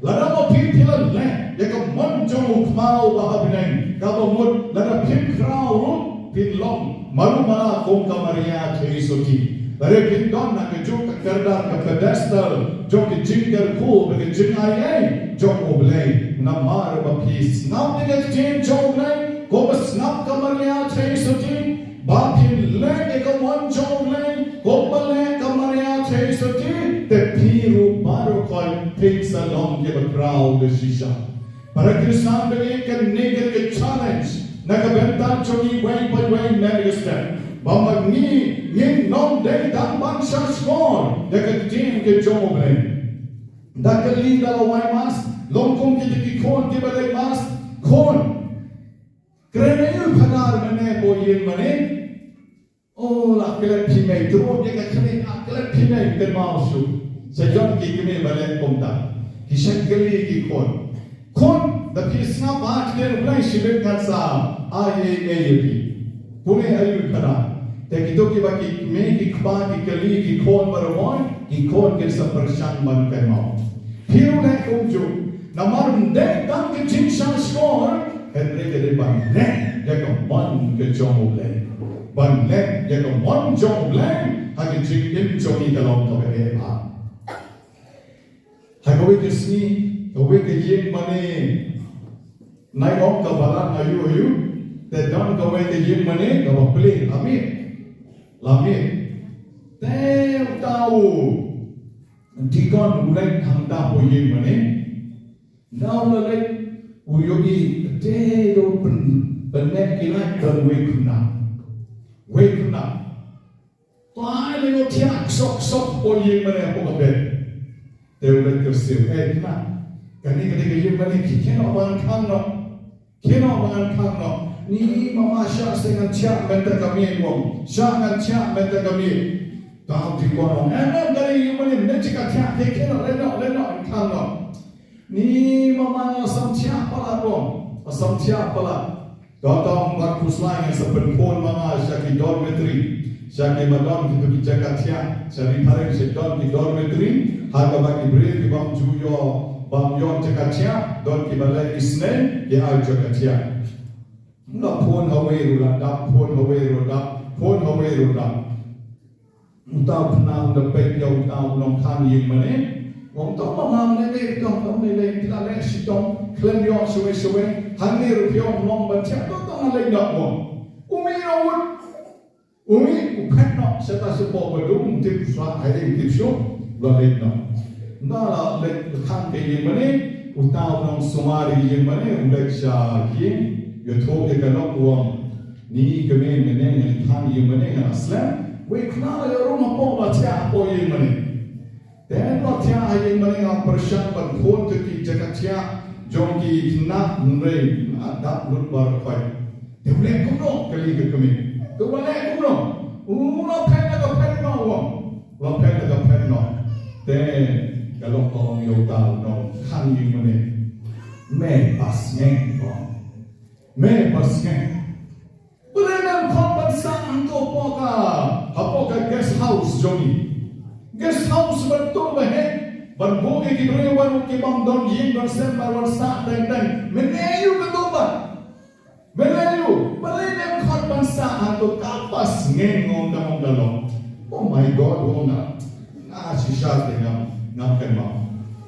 Lada ma phi phi la leh ïa ka mon jong u Kpa uba ha bneng, kaba mut lada phim khraw ruh phin long malu mala kum ka Maria Theisotti. Lada phin don ha kajuh ka kyrdan, ka pedestal jong ka jingkyrkhu bad ka jingai ei jong U Blei. Namar ba phi sngap ïa ka ktien jong U Blei, kumba sngap ka Maria Theisotti, ba phin leh ïa ka mon jong U Blei kumba leh ka Maria Theisotti, te phi ruh baroh khoit phin sa long kiba khraw da shisha. Para Khristan ba ïeit, kane ka challenge na ka bynta jong ngi uwei pa uwei mynta ka step, ba ma ngi ngin nym dei tang ban shah shkor ïa ka ktien ka jong U Blei. Da kylli da la wai mass, long kum kita ki khun kiba leit mass, khun, kren aïu phadar mynne hapoh ïing mane? O, la klet phi mei, to ïa ka kmie, la klet phi mei, kynmaw shuh. Sa ïoh ki kmie ba leh kumta. Ki shah kylli ki khun. Khun, da phi sngap ha ktien U Blei shibit ngan sa ai ei ei ïa phi. Pule aïu phadar. Te kito kiba ki kmie ki kpa ki kylli ki khun baroh, ki khun kin sa pyrshang ban kynmaw. Phi ruh leh kumjuh. Namar ym dei tang ka jingshah shkor, hynrei ka dei ban leh ïa ka mon ka jong U Blei. Ban leh ïa ka mon jong U Blei ha ka jingim jong ngi ka long kaba eh bha. Ha kawei ka sngi, kawei ka ïing mane, nai ong ka balang aïu aïu, te don kawei ka ïing mane kaba plie, la miet. La miet. Te uta u dikon u leit hangta hapoh ïing mane. Nau la leit, u ïohi te u pyn, pynleh ki light, don wei khynnah. Wei khynnah. Te la ïoh thiah ksok ksok hapoh ïing mane hapoh ka bed. Te u leit kyrsiew, eh khynnah, kane ka dei ka ïing mane, khie noh ba ngan khang noh. Khie noh ba ngan khang noh. Ni mama, shah seh ngan thiah mynta ka miet, u ong. Shah ngan thiah mynta ka miet. Te u dikon u ong, em em, ka dei ka ïing mane, ym dei ka thiah, khie, khie noh, leit noh, leit noh, ngan khang noh. Ni mama, nga la sam thiah palat, u ong. Nga la sam thiah palat. Te u ong, bad khuslai ngan sa pynphone ma nga sha ki dormitory, sha kiba don kito ki jaka thiah, sha ri phareng sha don ki dormitory ha kaba ki briew ki bym ju ïoh, bym ïoh jaka thiah, don kiba leh isynei, ki ai jaka thiah. Nga phone hawei ruh la dap, phone hawei ruh dap, phone hawei ruh dap. Uta u khynnah u da peit ïa uta u nongkhang ïing mane. Ong, to ma mam ne ne to, to ne ne phi la leh shitom, khlem ïoh shawei shawei. Hangne ruh phi ong long ban thiah, to to nga leit noh, ong. U mih noh wut. U mih u phet noh sha ta shapoh ba dum, tip shuwa ha ïing, tip shuh. La leit noh. Nga la leit khang ka ïing mane, uta u nongsumar ïing mane u leit sha ïing, ïathuh ïa ka lok, u ong, ni kmie, mynne ngan khang ïing mane, nga la slem. Wei khynnah la ïarum hapoh, la thiah hapoh ïing mane. Te la thiah ha ïing mane, nga pyrshang ban khun te ki jaka thiah jong ki khynnah, hynrei nga dap lut baroh khoit. Te u leh kumno, kylli ka kmie. Te u leh kumno? U la phet na ka phet noh, u ong. U la phet na ka phet noh. Te ka lok ka ong ïa uta u nongkhang ïing mane, me pasngeng, u ong. Me pasngeng. Balei mem khot ban sah hangto hapoh ka, hapoh ka guest house jong ngi? Guest house ban tung ba heh, ban buh ïa ki briew, ban buh ki bym don ïing don sem ban wan sah teng teng. Mynne aïu ka tung ba? Mynne aïu? Balei mem khot ban sah hangto? Ka pasngeng, ong ka, ong ka lok. Oh my God, ong nga. Nga shisha te ngam, ngam kynmaw.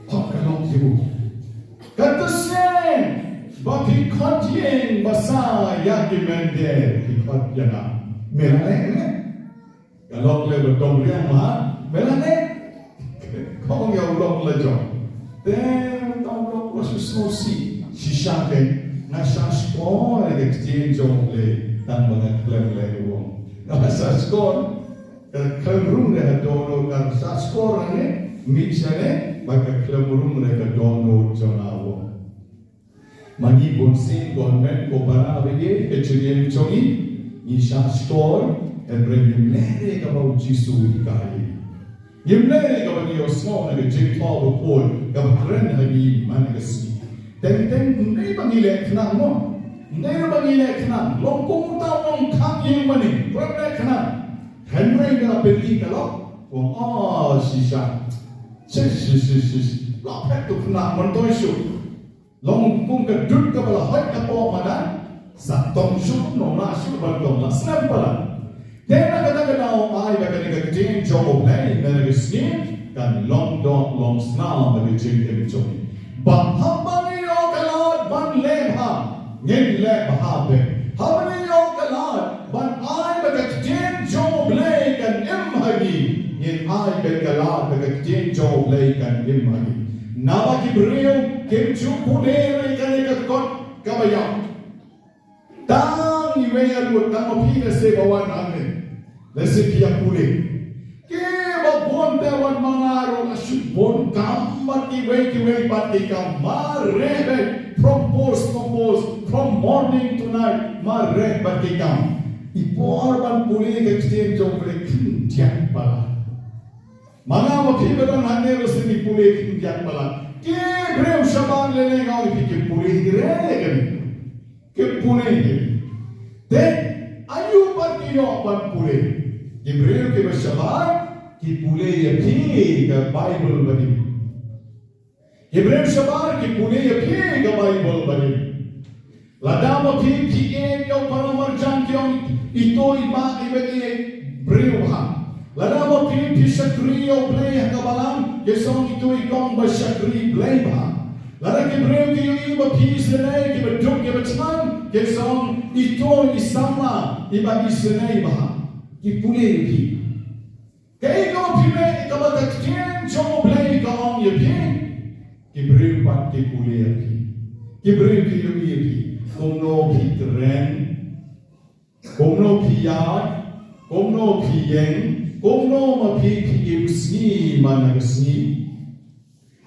Ong ka lok ïa u. Kata sien ba phi khot ïing ba sah ïa ki mynder, phi khot ïa nga. Me la leh ne? Ka lok leh ba dong riang ma, me la leh? Ka ong ïa u lok la jong. Te uta u lok la shu sngewsih. Shisha kein, nga shah shkor ïa ka ktien jong U Blei tang ba nga khlem leh, u ong. Nga shah shkor. Ka khlem rung re ha dohnud, ka shah shkor hangne, mih shane, bad ka khlem rung re ha dohnud jong nga, u ong. Ma ngi bunsien, ko hynmen ko para, ba ïeit, ka jingim jong ngi, ngi shah shkor, hynrei ngim leh re kaba u Jisu u hikai. Ngim leh re kaba ngi ïohsngew na ka jingthoh bakhuid kaba kren ha ngi man ka sngi. Teng teng, ym dei ba ngi leh khnang mo. Ym dei re ba ngi leh khnang. Long kum uta u nongkhang ïing mane, khlem leh khnang. Hynrei nga peit ïa ka lok, ong, oh, shisha. Shish, shish, shish, shish. La phet u khynnah myntoi shuh. Long kum ka dud kaba la hoid hapoh madan, sa tong shuh, ym lah shuh ban tong, la slem palat. Te na kata ka daw ai ba kane ka ktien jong U Blei mynne ka sngi kan long doh long snam ha ka jingim jong ngi. Ba haba ngi ïoh ka lad ban leh bha, ngin leh bha bha. Haba ngi ïoh ka lad ban ai ba ka ktien jong U Blei kan im ha ngi, ngin ai ba ka lad ba ka ktien jong U Blei kan im ha ngi. Naba ki briew kim ju pule re ïa kane ka kot kaba ïap. Tang iwei arngut, tang ma phi lehse ba wan hangne, lehse phi ïa pule. Kiba bun te wat ma nga ruh la shu bun kam bad kiwei kiwei bad ki kam, mareh beit, from post to post, from morning to night, mareh bad ki kam. I por ban pule ka ktien jong U Blei khyndiat palat. Ma nga ma phi ba don hangne ruh sngewbha pule khyndiat palat. Ki briew shabar lei lei nga ong ïa phi kim pule hi re kane. Kim pule hi. Te aïu pat ki ïoh ban pule? Ki briew kiba shabar ki pule ïa phi ka Baibl ba im. Ki briew shabar ki pule ïa phi ka Baibl ba im. Lada ma phi phi ïeit ïa u para marjan, ki ong ito i bah iba ïeit briew bha. Lada ma phi phi shakri ïa U Blei ha ka balang, ki ong ito i kong ba shakri Blei bha. Lada ki briew ki ïohi ba phi isynei, kiba duk kiba thngan, ki ong ito i samla iba isynei bha. Ki pule ïa phi. Kaei kaba phi leh, kaba ka ktien jong U Blei ka ong ïa phi, ki briew pat ki pule ïa phi. Ki briew ki ïohi ïa phi. Kumno phi kren, kumno phi ïaid, kumno phi ïeng, kumno ma phi phi im sngi man la ka sngi.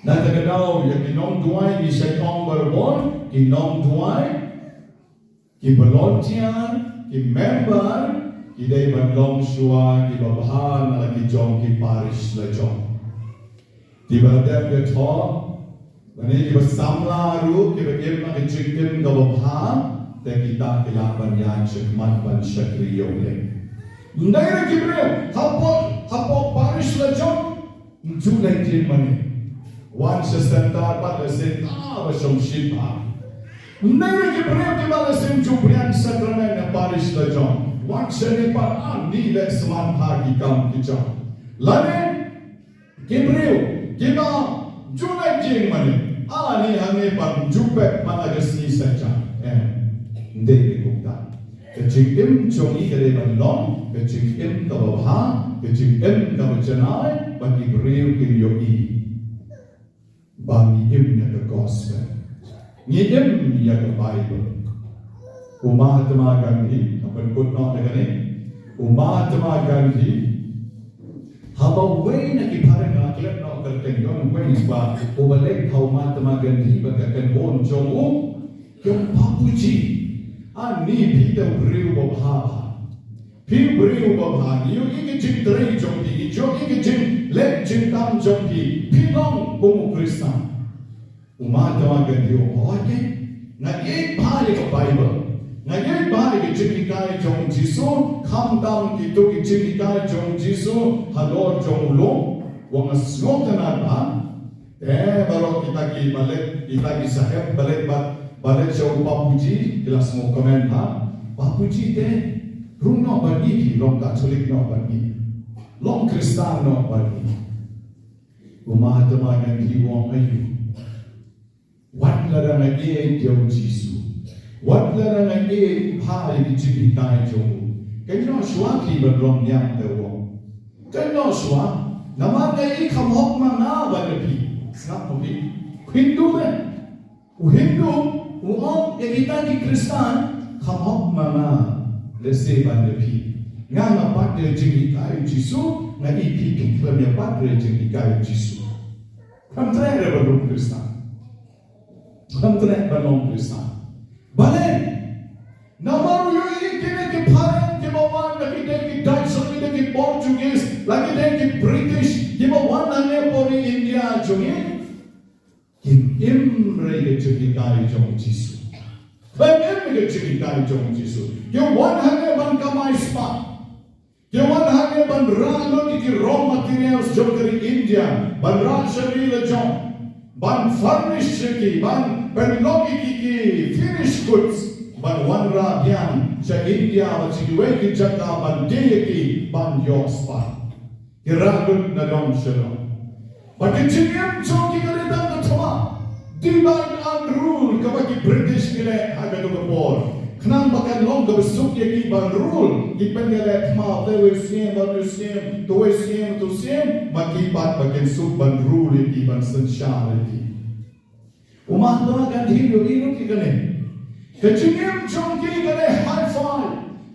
Na kata ka daw ïa ki nongduwai ngi shait ong barabor, ki nongduwai, ki volunteer, ki member, ki dei ban long shuwa kiba bha na la ki jong ki parish la jong. Kiba dep ïathoh, lane kiba samla ruh, kiba im ha ka jingim kaba bha, te kita ki lah ban ïaid shakhmat ban shakri ïa U Blei. Ym dei re ki briew hapoh, hapoh parish la jong, ym ju leh jingmane. Wan sha centre pat lehse kaba shongshit bha. Ym dei ki briew kiba la shem ju briang sakramen na parish la jong. Wat shane pat ani leh sman ha ki kam ki jong. Lane ki briew kiba ju leh jingmane, ani hangne pat ju pep man la ka sngi sa jong. Em. Ym dei kumta. Ka jingim jong ngi ka dei ban long ka jingim kaba bha, ka jingim kaba janai ba ki briew kin ïohi ba ngi im ïa ka gospel. Ngi im ïa ka Bible. U Mahatma Gandhi, nga pynkut noh da kane. U Mahatma Gandhi, haba wei na ki phareng, nga klet noh ka kynhun, wei ba uba leit ha u Mahatma Gandhi bad ka kynhun jong u, ka Bapuji. Ani phi te u briew ba bha bha. Phi u briew ba bha, ngi ïohi ka jingtrei jong phi, ngi ïohi ka jingleh jingtam jong phi, phi long kum u Khristan. U Mahatma Gandhi u ong, okay, nga ïeit bha ïa ka Bible, nga ïeit bha ïa ka jinghikai jong u Jisu, khamtam kito ki jinghikai jong u Jisu halor jong u lum, u ong nga sngewtynnat bha. Te baroh kita ki ba leit, kita ki saheb ba leit bad, ba leit sha u Bapuji, ki la sngewkmen bha. Bapuji te, rung noh bad ngi, phi long Katholik noh bad ngi, long Khristan noh bad ngi. U Mahatma Gandhi u ong, aiu, wat lada nga ïeit ïa u Jisu, wat lada nga ïeit bha ïa ki jinghikai jong u, kynnoh shuwa phi ban long niam, te u ong. Kynnoh shuwa, namar nga ïeit, kham hok ma nga ban ïa phi. Sngap ma phi. Hindu me. U Hindu u ong ïa kita ki Khristan, kham hok ma nga lehse ban ïa phi. Nga, nga bat ïa ka jinghikai u Jisu, nga ïeit, phi khlem ïa bat ïa ka jinghikai u Jisu. Khlem treh ruh ban long Khristan. Khlem treh ban long Khristan. Balei? Namar u ïohi kine ki phareng kiba wan, la ki dei ki Dutch, la ki dei ki Portuguese, la ki dei ki British, kiba wan hangne por ïa India jong ngi. Kim im ruh ïa ka jinghikai jong u Jisu. Kim im ïa ka jinghikai jong u Jisu. Ki wan hangne ban kamai spah. Ki wan hangne ban rah lut ïa ki raw materials jong ka ri India, ban rah sha ri la jong, ban furnish ïa ki, ban pynlong ïa ki ki finished goods, ban wanrah biang sha India bad sha kiwei ki jaka, ban die ïa ki, ban ïoh spah. Ki rah lut na dong sha dong. Bad ka jingim jong ki ka dei tang ka thma. Divide and rule kaba ki British ki leh ha kato ka por. Khnang ba kan long kaba suk ïa ki ban rule. Ki pynïaleh thma, te wei siem, ba te siem, to wei siem, to siem. Ma ki pat ba kin suk ban rule ïa ki, ban synshar ïa ki. U Mahatma Gandhi u ïohi ruh ïa kane. Ka jingim jong ki ka dei hi-fi.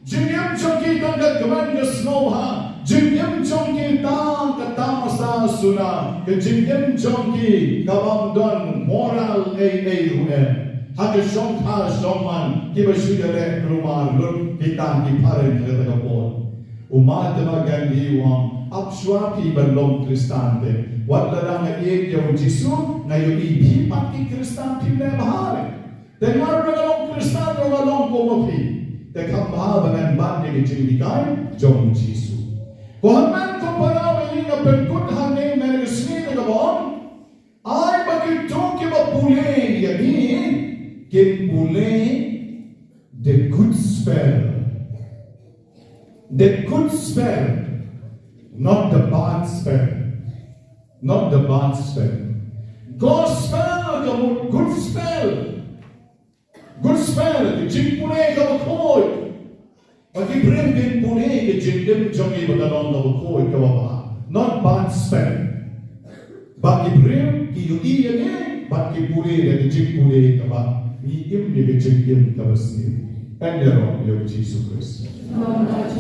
Jingim jong ki tang ka kmen ka sngewbha. Jingim jong ki tang ka tamasa suna. Ka jingim jong ki ka bym don moral ei ei ruh em. Ha ka shongkha shongman kiba shu ïaleh kulmar lut kita ki phareng ha kata ka por. U Mahatma Gandhi u ong, ap shuwa phi ban long Khristan te. Wat lada nga ïeit ïa u Jisu, nga ïohi phi pat ki Khristan phim leh bha re. Te nga ruh nga long Khristan ruh nga long kum ma phi. Te kham bha ba ngan bat ïa ka jinghikai jong u Jisu. Ko hynmen ko para, ba ïa nga pynkut hangne mynne ka sngi te kaba ong, ai ba kito kiba pule ïa ngi kin pule the good spell. The good spell, not the bad spell. Not the bad spell. Gospel ka mut good spell. Good spell, ka jingpule kaba khuid. Ba ki briew kin pule ka jingim jong ki ba ka long kaba khuid kaba bha. Not bad spell. Ba ki briew ki ïohi ïa ngi bad ki pule da ka jingpule kaba ngi im ïa ka jingim kaba sniew. Pynïaroh ïa u Jisu Khrist. Amen.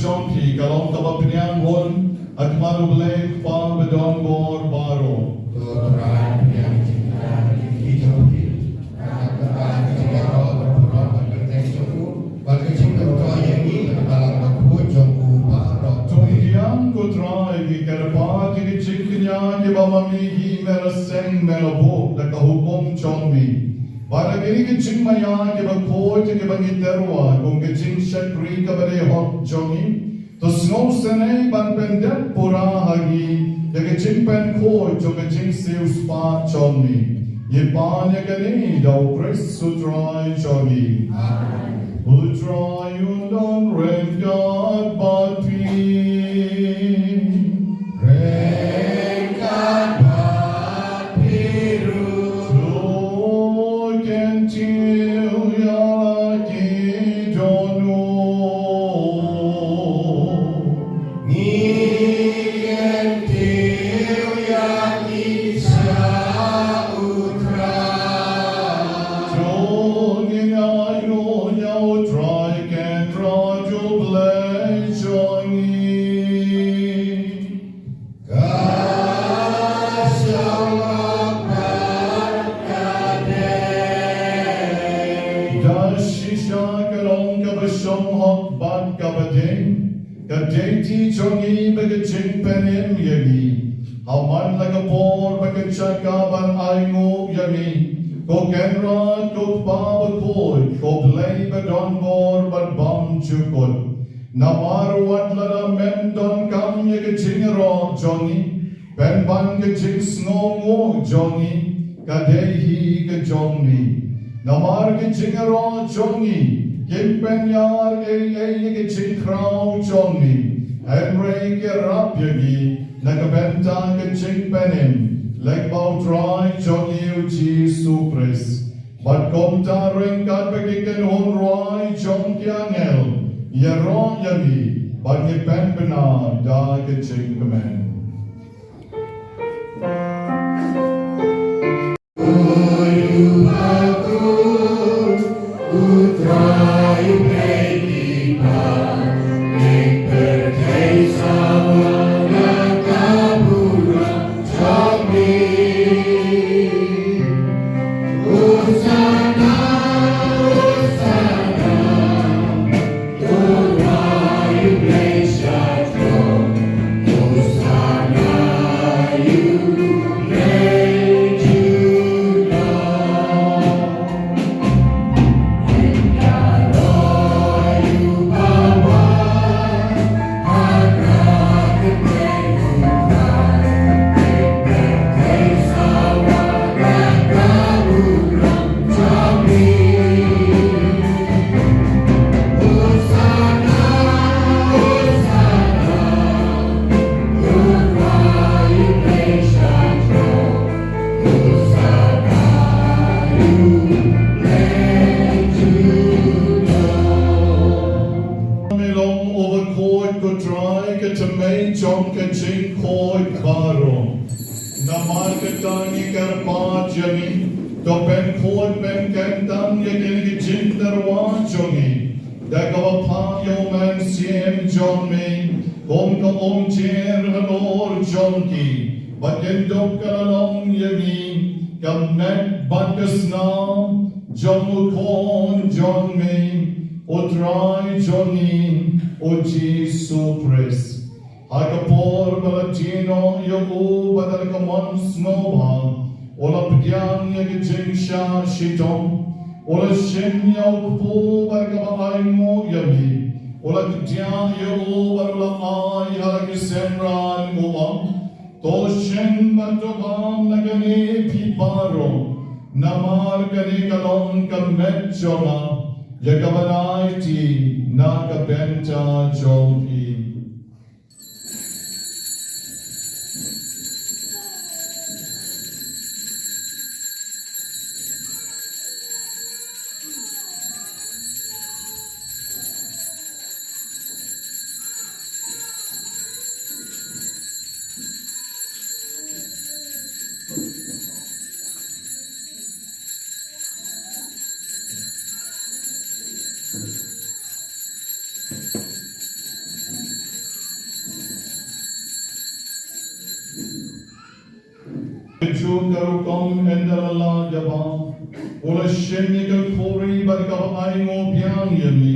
Jong phi ka long kaba pdiang hun ha khmat U Blei U Kpa badonbor baroh. To Trai, pdiang jingkyrkhu jong phi ha khmat ka jingïaroh baroh bad ka kyrteng jong u bad ka jingkyrkhu ïa ngi ha ka balang bakhuid jong u baroh. To pdiang ko Trai ki kyrpad ïa ki jingkñia kiba ma me hi me la seng me la buh da ka hukum jong me. Bad da kine ki jingmaïa kiba khuid kiba ngi tyrwa kum ka jingshakri kaba dei hok jong ngi, to sngewsynei ban pyndep pura ha ngi ïa ka jingpynkhuid jong ka jingsiewspah jong me. Ngi pan ïa kane da U Khrist U Trai jong ngi. Amen. U Trai un don ryngkat bad phi. Ryngkat bad phi ruh. To kyntiew ïa la ki dohnud. Ngi kyntiew ïa ngi sha U Trai. To ngin ainguh ïa U Trai Kynrad U Blei jong ngi. Ka shong hok bad ka dei. Da shisha ka long kaba shong hok bad kaba dei, ka dei ti jong ngi bad ka jingpynim ïa ngi. Ha man la ka por bad ka jaka ban ainguh ïa ngi, ko Kynrad ko Kpa bakhuid, ko Blei badonbor bad bymjukut. Namar wat lada mem donkam ïa ka jingïaroh jong ngi, pynban ka jingsngewnguh jong ngi ka dei hi ka jong me. Namar ka jingïaroh jong ngi kim pynïar ei ei ïa ka jingkhraw jong ngi, hynrei ka ïarap ïa ngi na ka bynta ka jingpynim lyngba U Trai jong ngi U Jisu Khrist. Bad kumta ryngkat bad ki kynhun rwai jong ki angel, ïaroh ïa ngi bad ngi pynbna da ka jingkmen. Me long uba khuid ko Trai, ka thymmei jong ka jingkhuid baroh. Namar kata ngi kyrpad ïa ngi, to pynkhuid pynkyntang ïa kine ki jingtyrwa jong ngi da kaba phah ïa u Mynsiem jong me kum ka umjer halor jong ki, bad kin dup ka la long ïa ngi ka met bad ka snam jong U Khun jong me, U Trai jong ngi U Jisu Khrist. Ha ka por ba la die noh ïa u bad da ka mon sngewbha u la pdiang ïa ka jingshah shitom, u la shim ïa u kpu bad kaba ainguh ïa me, u la kdiah ïa u bad u la ai ha la ki synran, u ong: To shim bad to bam na kane phi baroh, namar kane ka long ka met jong nga, ïa ka ban aiti na ka bynta jong phi. Shu ka rukom ynda la lad ïa ba u la shim ïa ka khuri bad kaba ainguh biang ïa me,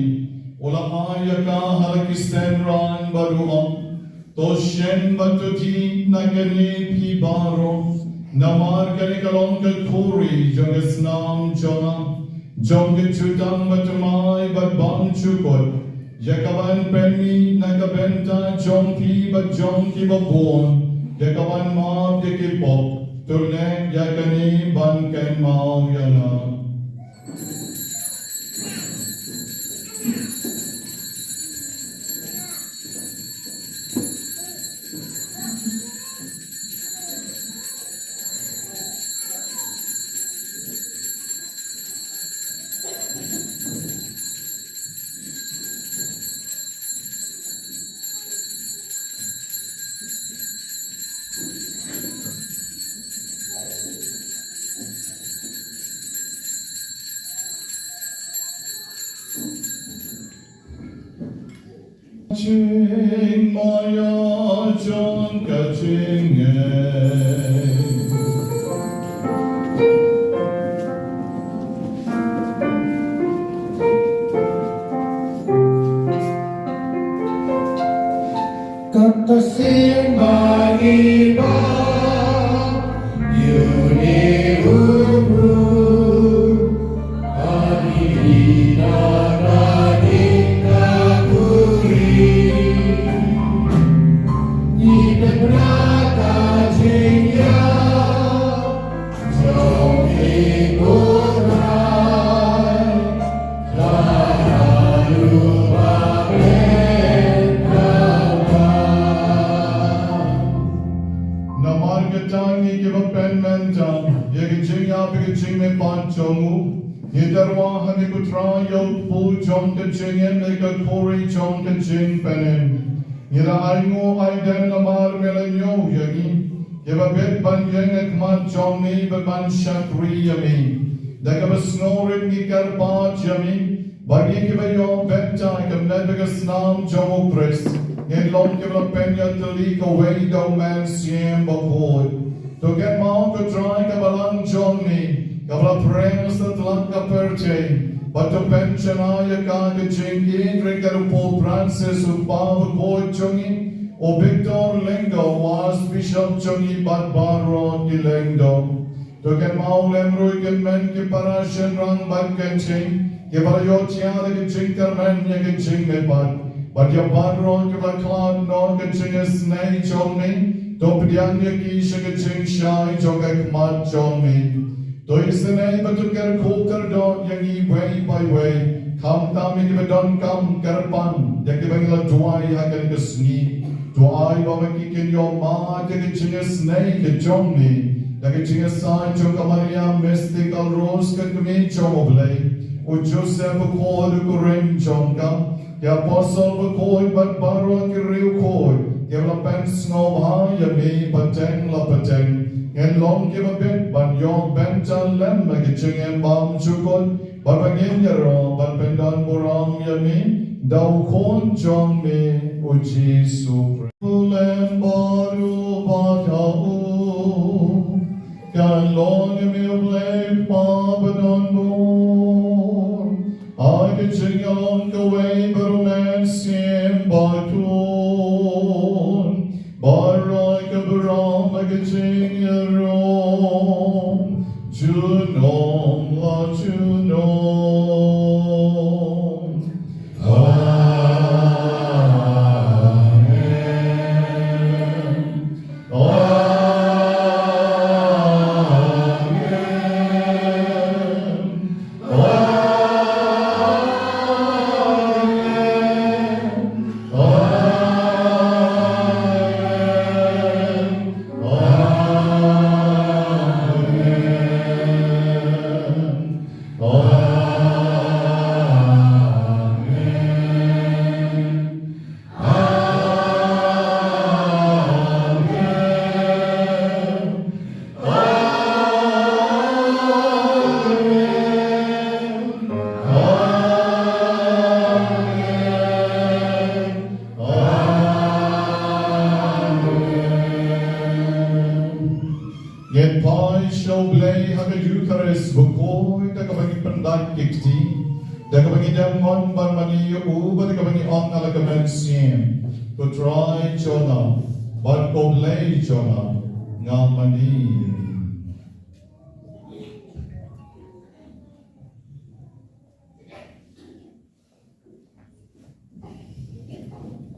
u la ai ïa ka ha la ki synran bad u ong, to shim bad to dih na kane phi baroh, namar kane ka long ka khuri jong ka snam jong nga, jong ka jutang bad thymmai bad bymjukut, ïa kaban pynmih na ka bynta jong phi bad jong kiba bun, ïa kaban map ïa ki pop. To leh ïa kane ban kynmaw ïa nga. Jingmaïa jong ka jingngeit. Kata sien ma ngi ba ïa une u briew, ba ngi na ka ding ka khuri. Ngi pynbna ka jingïa jong ngi ko Trai, da ha u ba pynlong. Namar kata ngi kiba pynmynta ïa ka jingïap bad ka jingmihpat jong u, ngi tyrwa ha me ko Trai ïa u kpu jong ka jingim bad ka khuri jong ka jingpynim. Ngi la ainguh aidem namar me la ñiew ïa ngi, kiba bit ban ïeng ha khmat jong me bad ban shakri ïa me. Da kaba sngewrit ngi kyrpad ïa me ba ngi kiba ïoh bynta ha ka met bad ka snam jong u Khrist ngin long kiba la pynïatylli kawei da u Mynsiem Bakhuid. To kynmaw ko Trai ka balang jong me kaba la pyrshang satlak ka pyrthei, bad to pynshai ïa ka ha ka jingïeit ruh ka u Pope Francis u kpa bakhuid jong ngi, u Victor Lyngdoh u Archbishop jong ngi bad baroh ki lyngdoh. To kynmaw lem ruh ïa ki hynmen ki para shynrang bad ki kynthei kiba la ïoh thiah da ka jingkyrmen ïa ka jingmihpat, bad ïa baroh kiba la khlad noh ka jingisynei jong me, to pdiang ïa ki sha ka jingshai jong ka khmat jong me. To isynei bad to kyrkhu kyrdoh ïa ngi iwei pa iwei, khamtam ïa kiba donkam kyrpang ïa kiba ngi la duwai ha kane ka sngi. To ai ba ma ki kin ïoh mad ïa ka jingisynei ka jong me da ka jingïasaid jong ka Maria Mystic Alros ka Kmie jong U Blei, u Joseph bakhuid u kurim jong ka, ki apostol bakhuid bad baroh ki riewkhuid kiba la pynsngewbha ïa me pateng la pateng. Ngin long kiba bit ban ïoh bynta lem ha ka jingim bymjukut, bad ba ngin ïaroh ban pyndonburom ïa me da u Khun jong me u Jisu Khrist. U lem bad u bad ha u, kan long ïa me U Blei Kpa badonbor, ha ka jingïalong kawei bad u Mynsiem Bakhuid, baroh kiba ïaroh ha ka jingïaroh junom la junom. Amen. Amen. Amen. Khrist bakhuid da kaba ngi pyndait ki kti, da kaba ngi dem mon ban mane ïa u, bad da kaba ngi ong ha la ka mynsiem: Ko Trai jong nga, bad ko Blei jong nga, nga mane ïa me.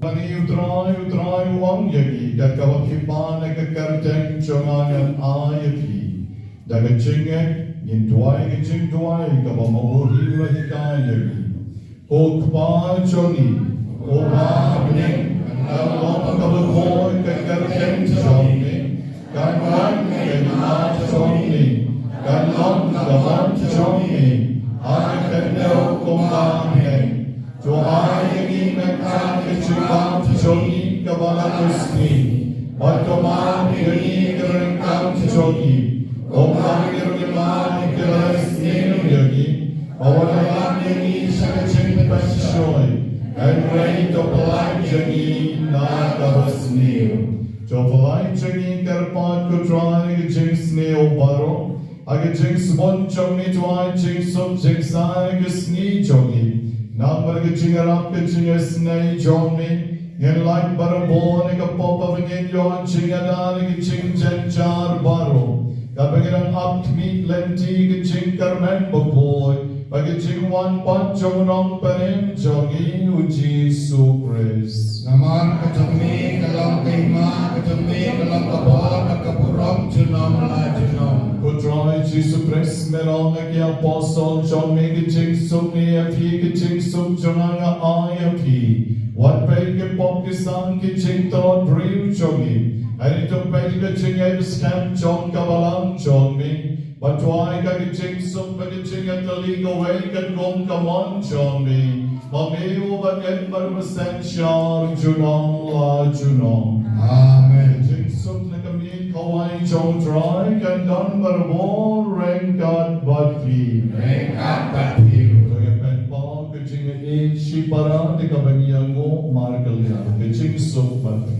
Mane, U Trai, U Trai u ong ïa ngi, kat kaba phi pan ha ka kyrteng jong nga ngan ai ïa phi. Da ka jingngeit ngin duwai ka jingduwai kaba ma u Blei u la hikai ïa ngi. Ko Kpa jong ngi, ko Kpa ha bneng, kan long kaba khuid ka kyrteng jong me. Kan wan ka hima jong me, kan long ka mon jong me ha ka khyndew kumba ha bneng. To ai ïa ngi mynta ka jingbam jong ngi kaba la ka sngi, bad to map ïa ngi ki ryngkang jong ngi, kumba ngi ruh ngi map ïa ki ba la sniew ïa ngi. Wat lam ïa ngi sha ka jingpynshoi, hynrei to pyllait ïa ngi na kaba sniew. To pyllait ïa ngi kyrpad, ko Trai, ha ka jingsniew baroh. Ha ka jingsbun jong me to ai jingsuk jingsaiñ ha ka sngi jong ngi. Namar ka jingïarap ka jingisynei jong me, ngin lait barabor na ka pop, bad ngin ïoh jingïada na ka jingjynjar baroh, kaba ngi dang ap khmih lynti ha ka jingkyrmen bakhuid bad ka jingwan pat jong u Nongpynim jong ngi, U Jisu Khrist. Namar ka jong me ka long ka hima, ka jong me ka long ka bor bad ka burom junom la junom. Ko Trai Jisu Khrist, me la ong ha ki apostol jong me: Ka jingsuk ngi ïa phi, ka jingsuk jong nga nga ai ïa phi. Wat peit ki pop ki san ki jingtlot briew jong ngi, hynrei to peit ka jingïeit skhem jong ka balang jong me. Bad to ai ka jingsuk bad ka jingïatylli kawei kat kum ka mon jong me, ma me uba im bad uba synshar junom la junom. Amen. Ka jingsuk na ka miet kawei jong U Trai kan don barabor ryngkat bad phi. Ryngkat bad phi. To ïa pynpaw ka jingïeit shipara da kaba ngi ïanguh markylliang. Ka jingsuk bad phi.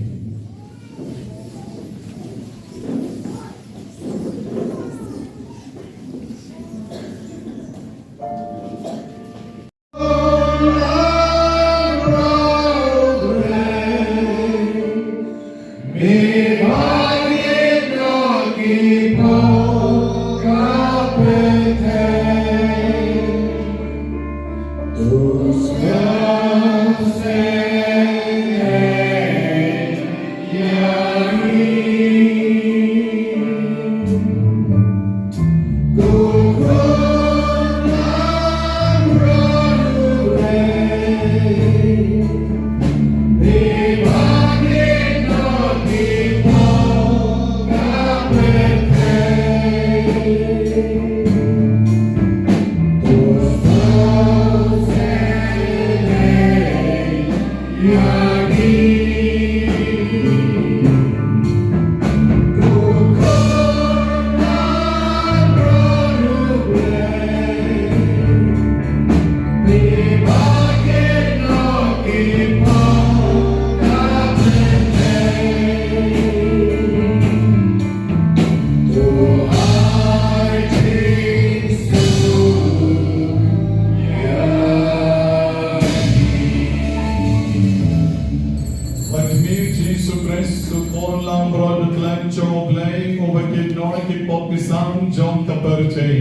Ba khmih, Jisu Khrist, u khun langbrot u khlem jong U Blei, uba kit noh ïa ki pop ki san jong ka pyrthei.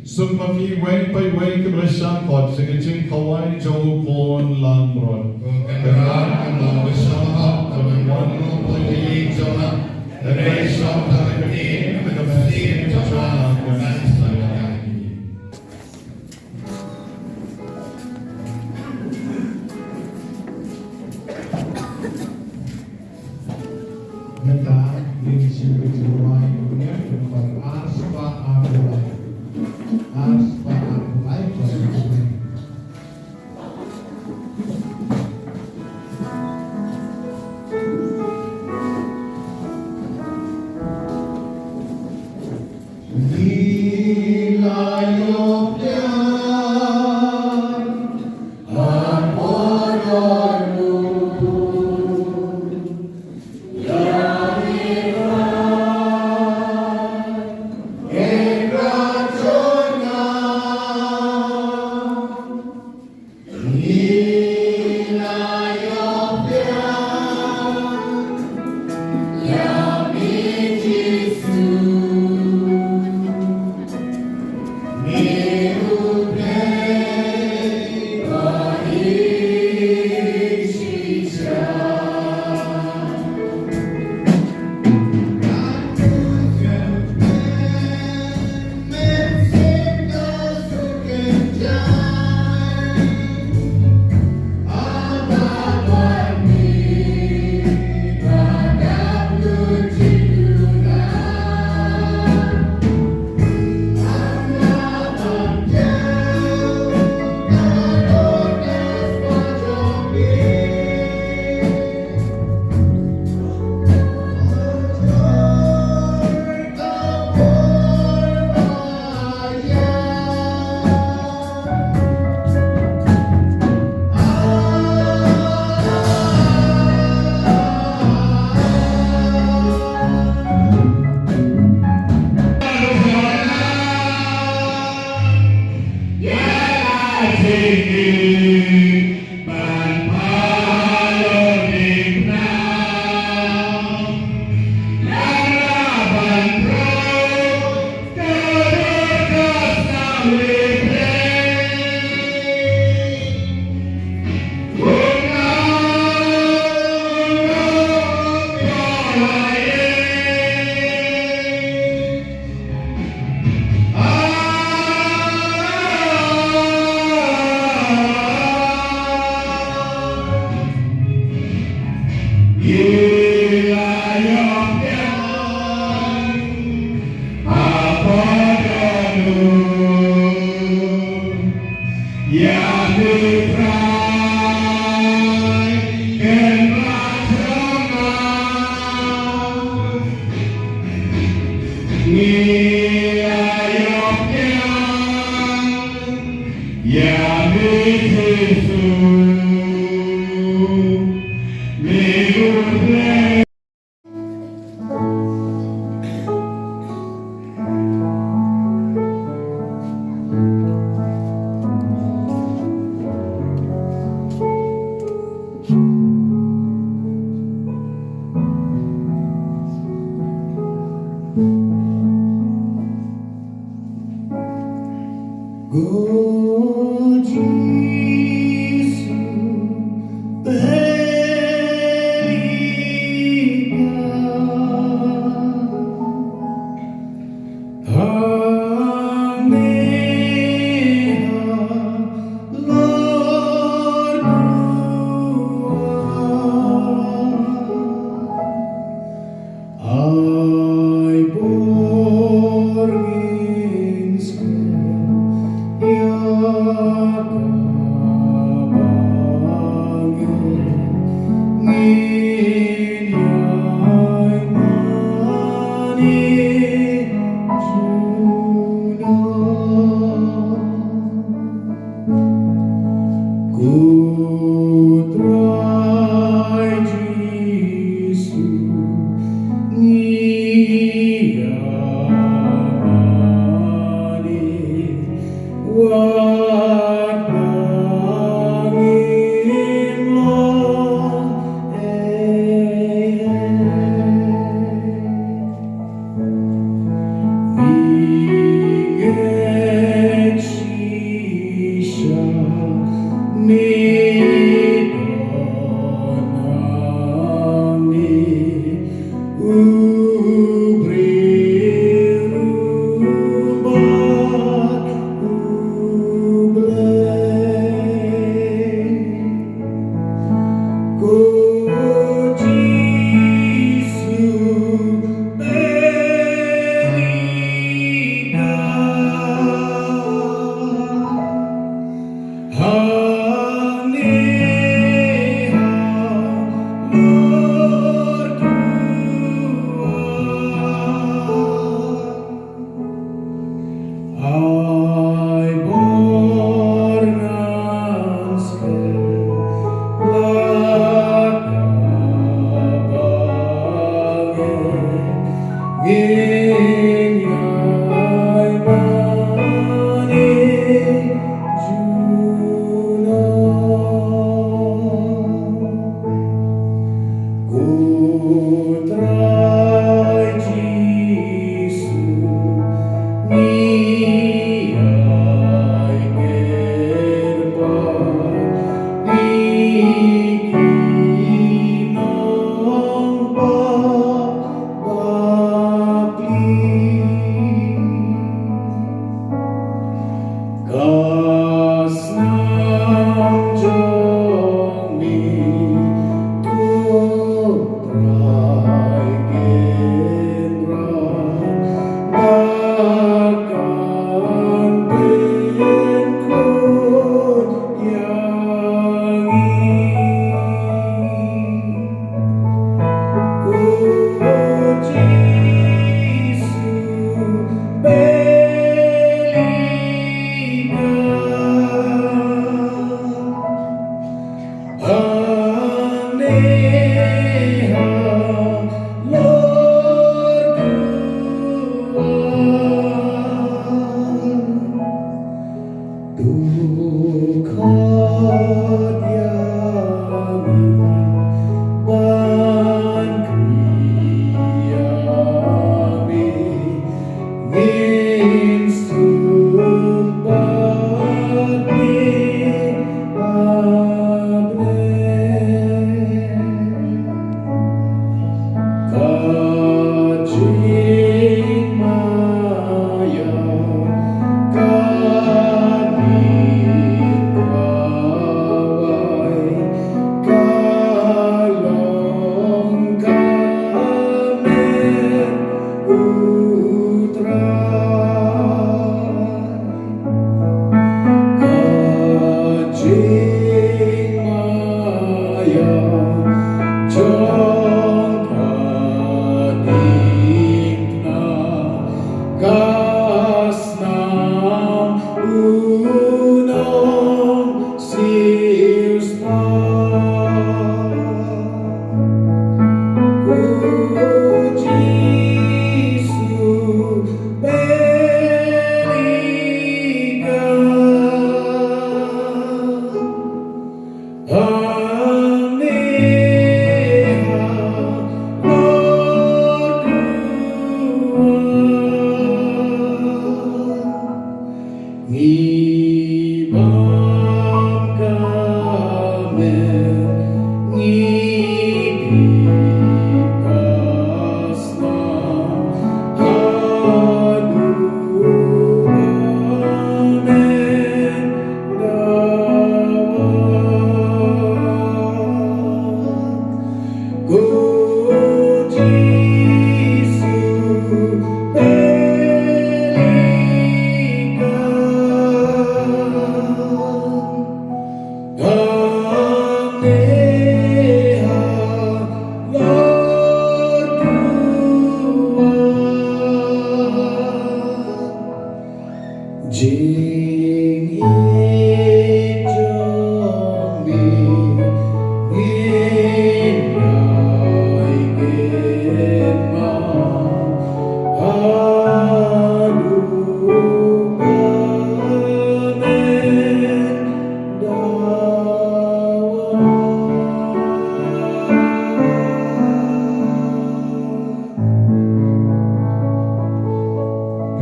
Suk ma phi iwei pa iwei kiba la shah khot sha ka jingkhawai jong u khun langbrot. Ko Kynrad, kan long ba shah khot, kaba wan ruh ha ïing jong nga. Hynrei shong tang ha ka ktien, ha ka mynsiem jong nga kan sa ïaid. Mynta ngin shim ka jingrwai, ka number ar spah ar lai. Ar spah ar lai.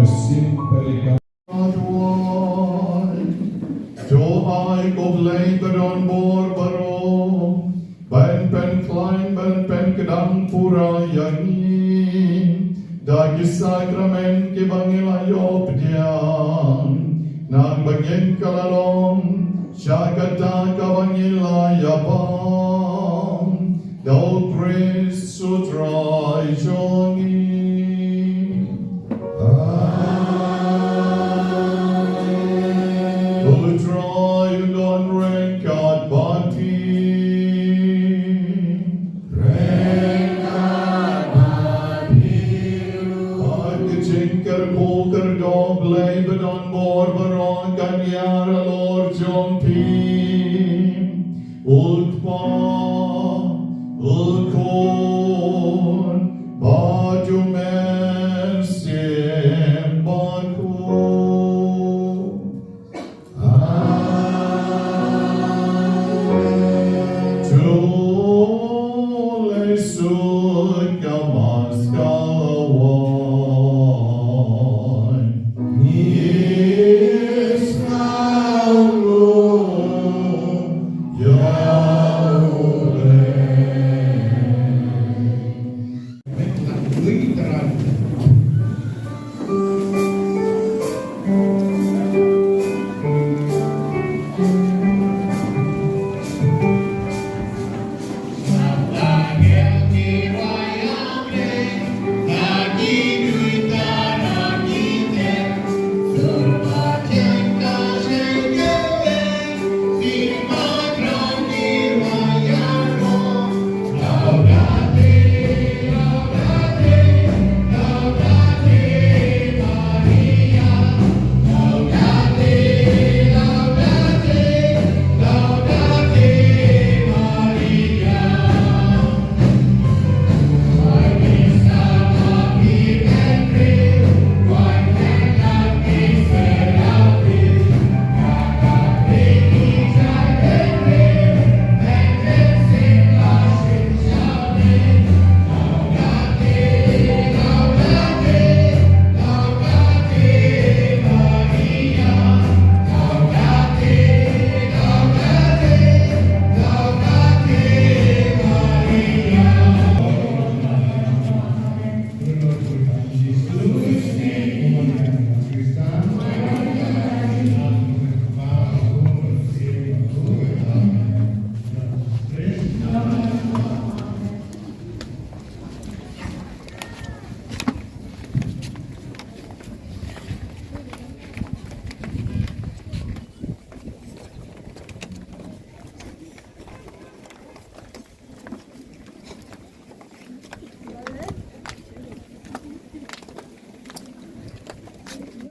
Ka sim pelikan. To ai ko Blei ba don bor baroh ban pynkhlaiñ ban pynkdang pura ïa ngi da ki sakramen kiba ngi la ïoh pdiang, naba ngin kylla long sha kata kaba ngi la ïabam da U Khrist U Trai jong ngi. Amen. U Trai un don ryngkat bad phi. Ryngkat bad phi ruh. Bad ka jingkyrkhu kyrdoh U Blei ba don bor baroh kan ïar halor jong phi. U Kpa, U Khun, bad U Mynsiem Bakhuid. Amen. To lei su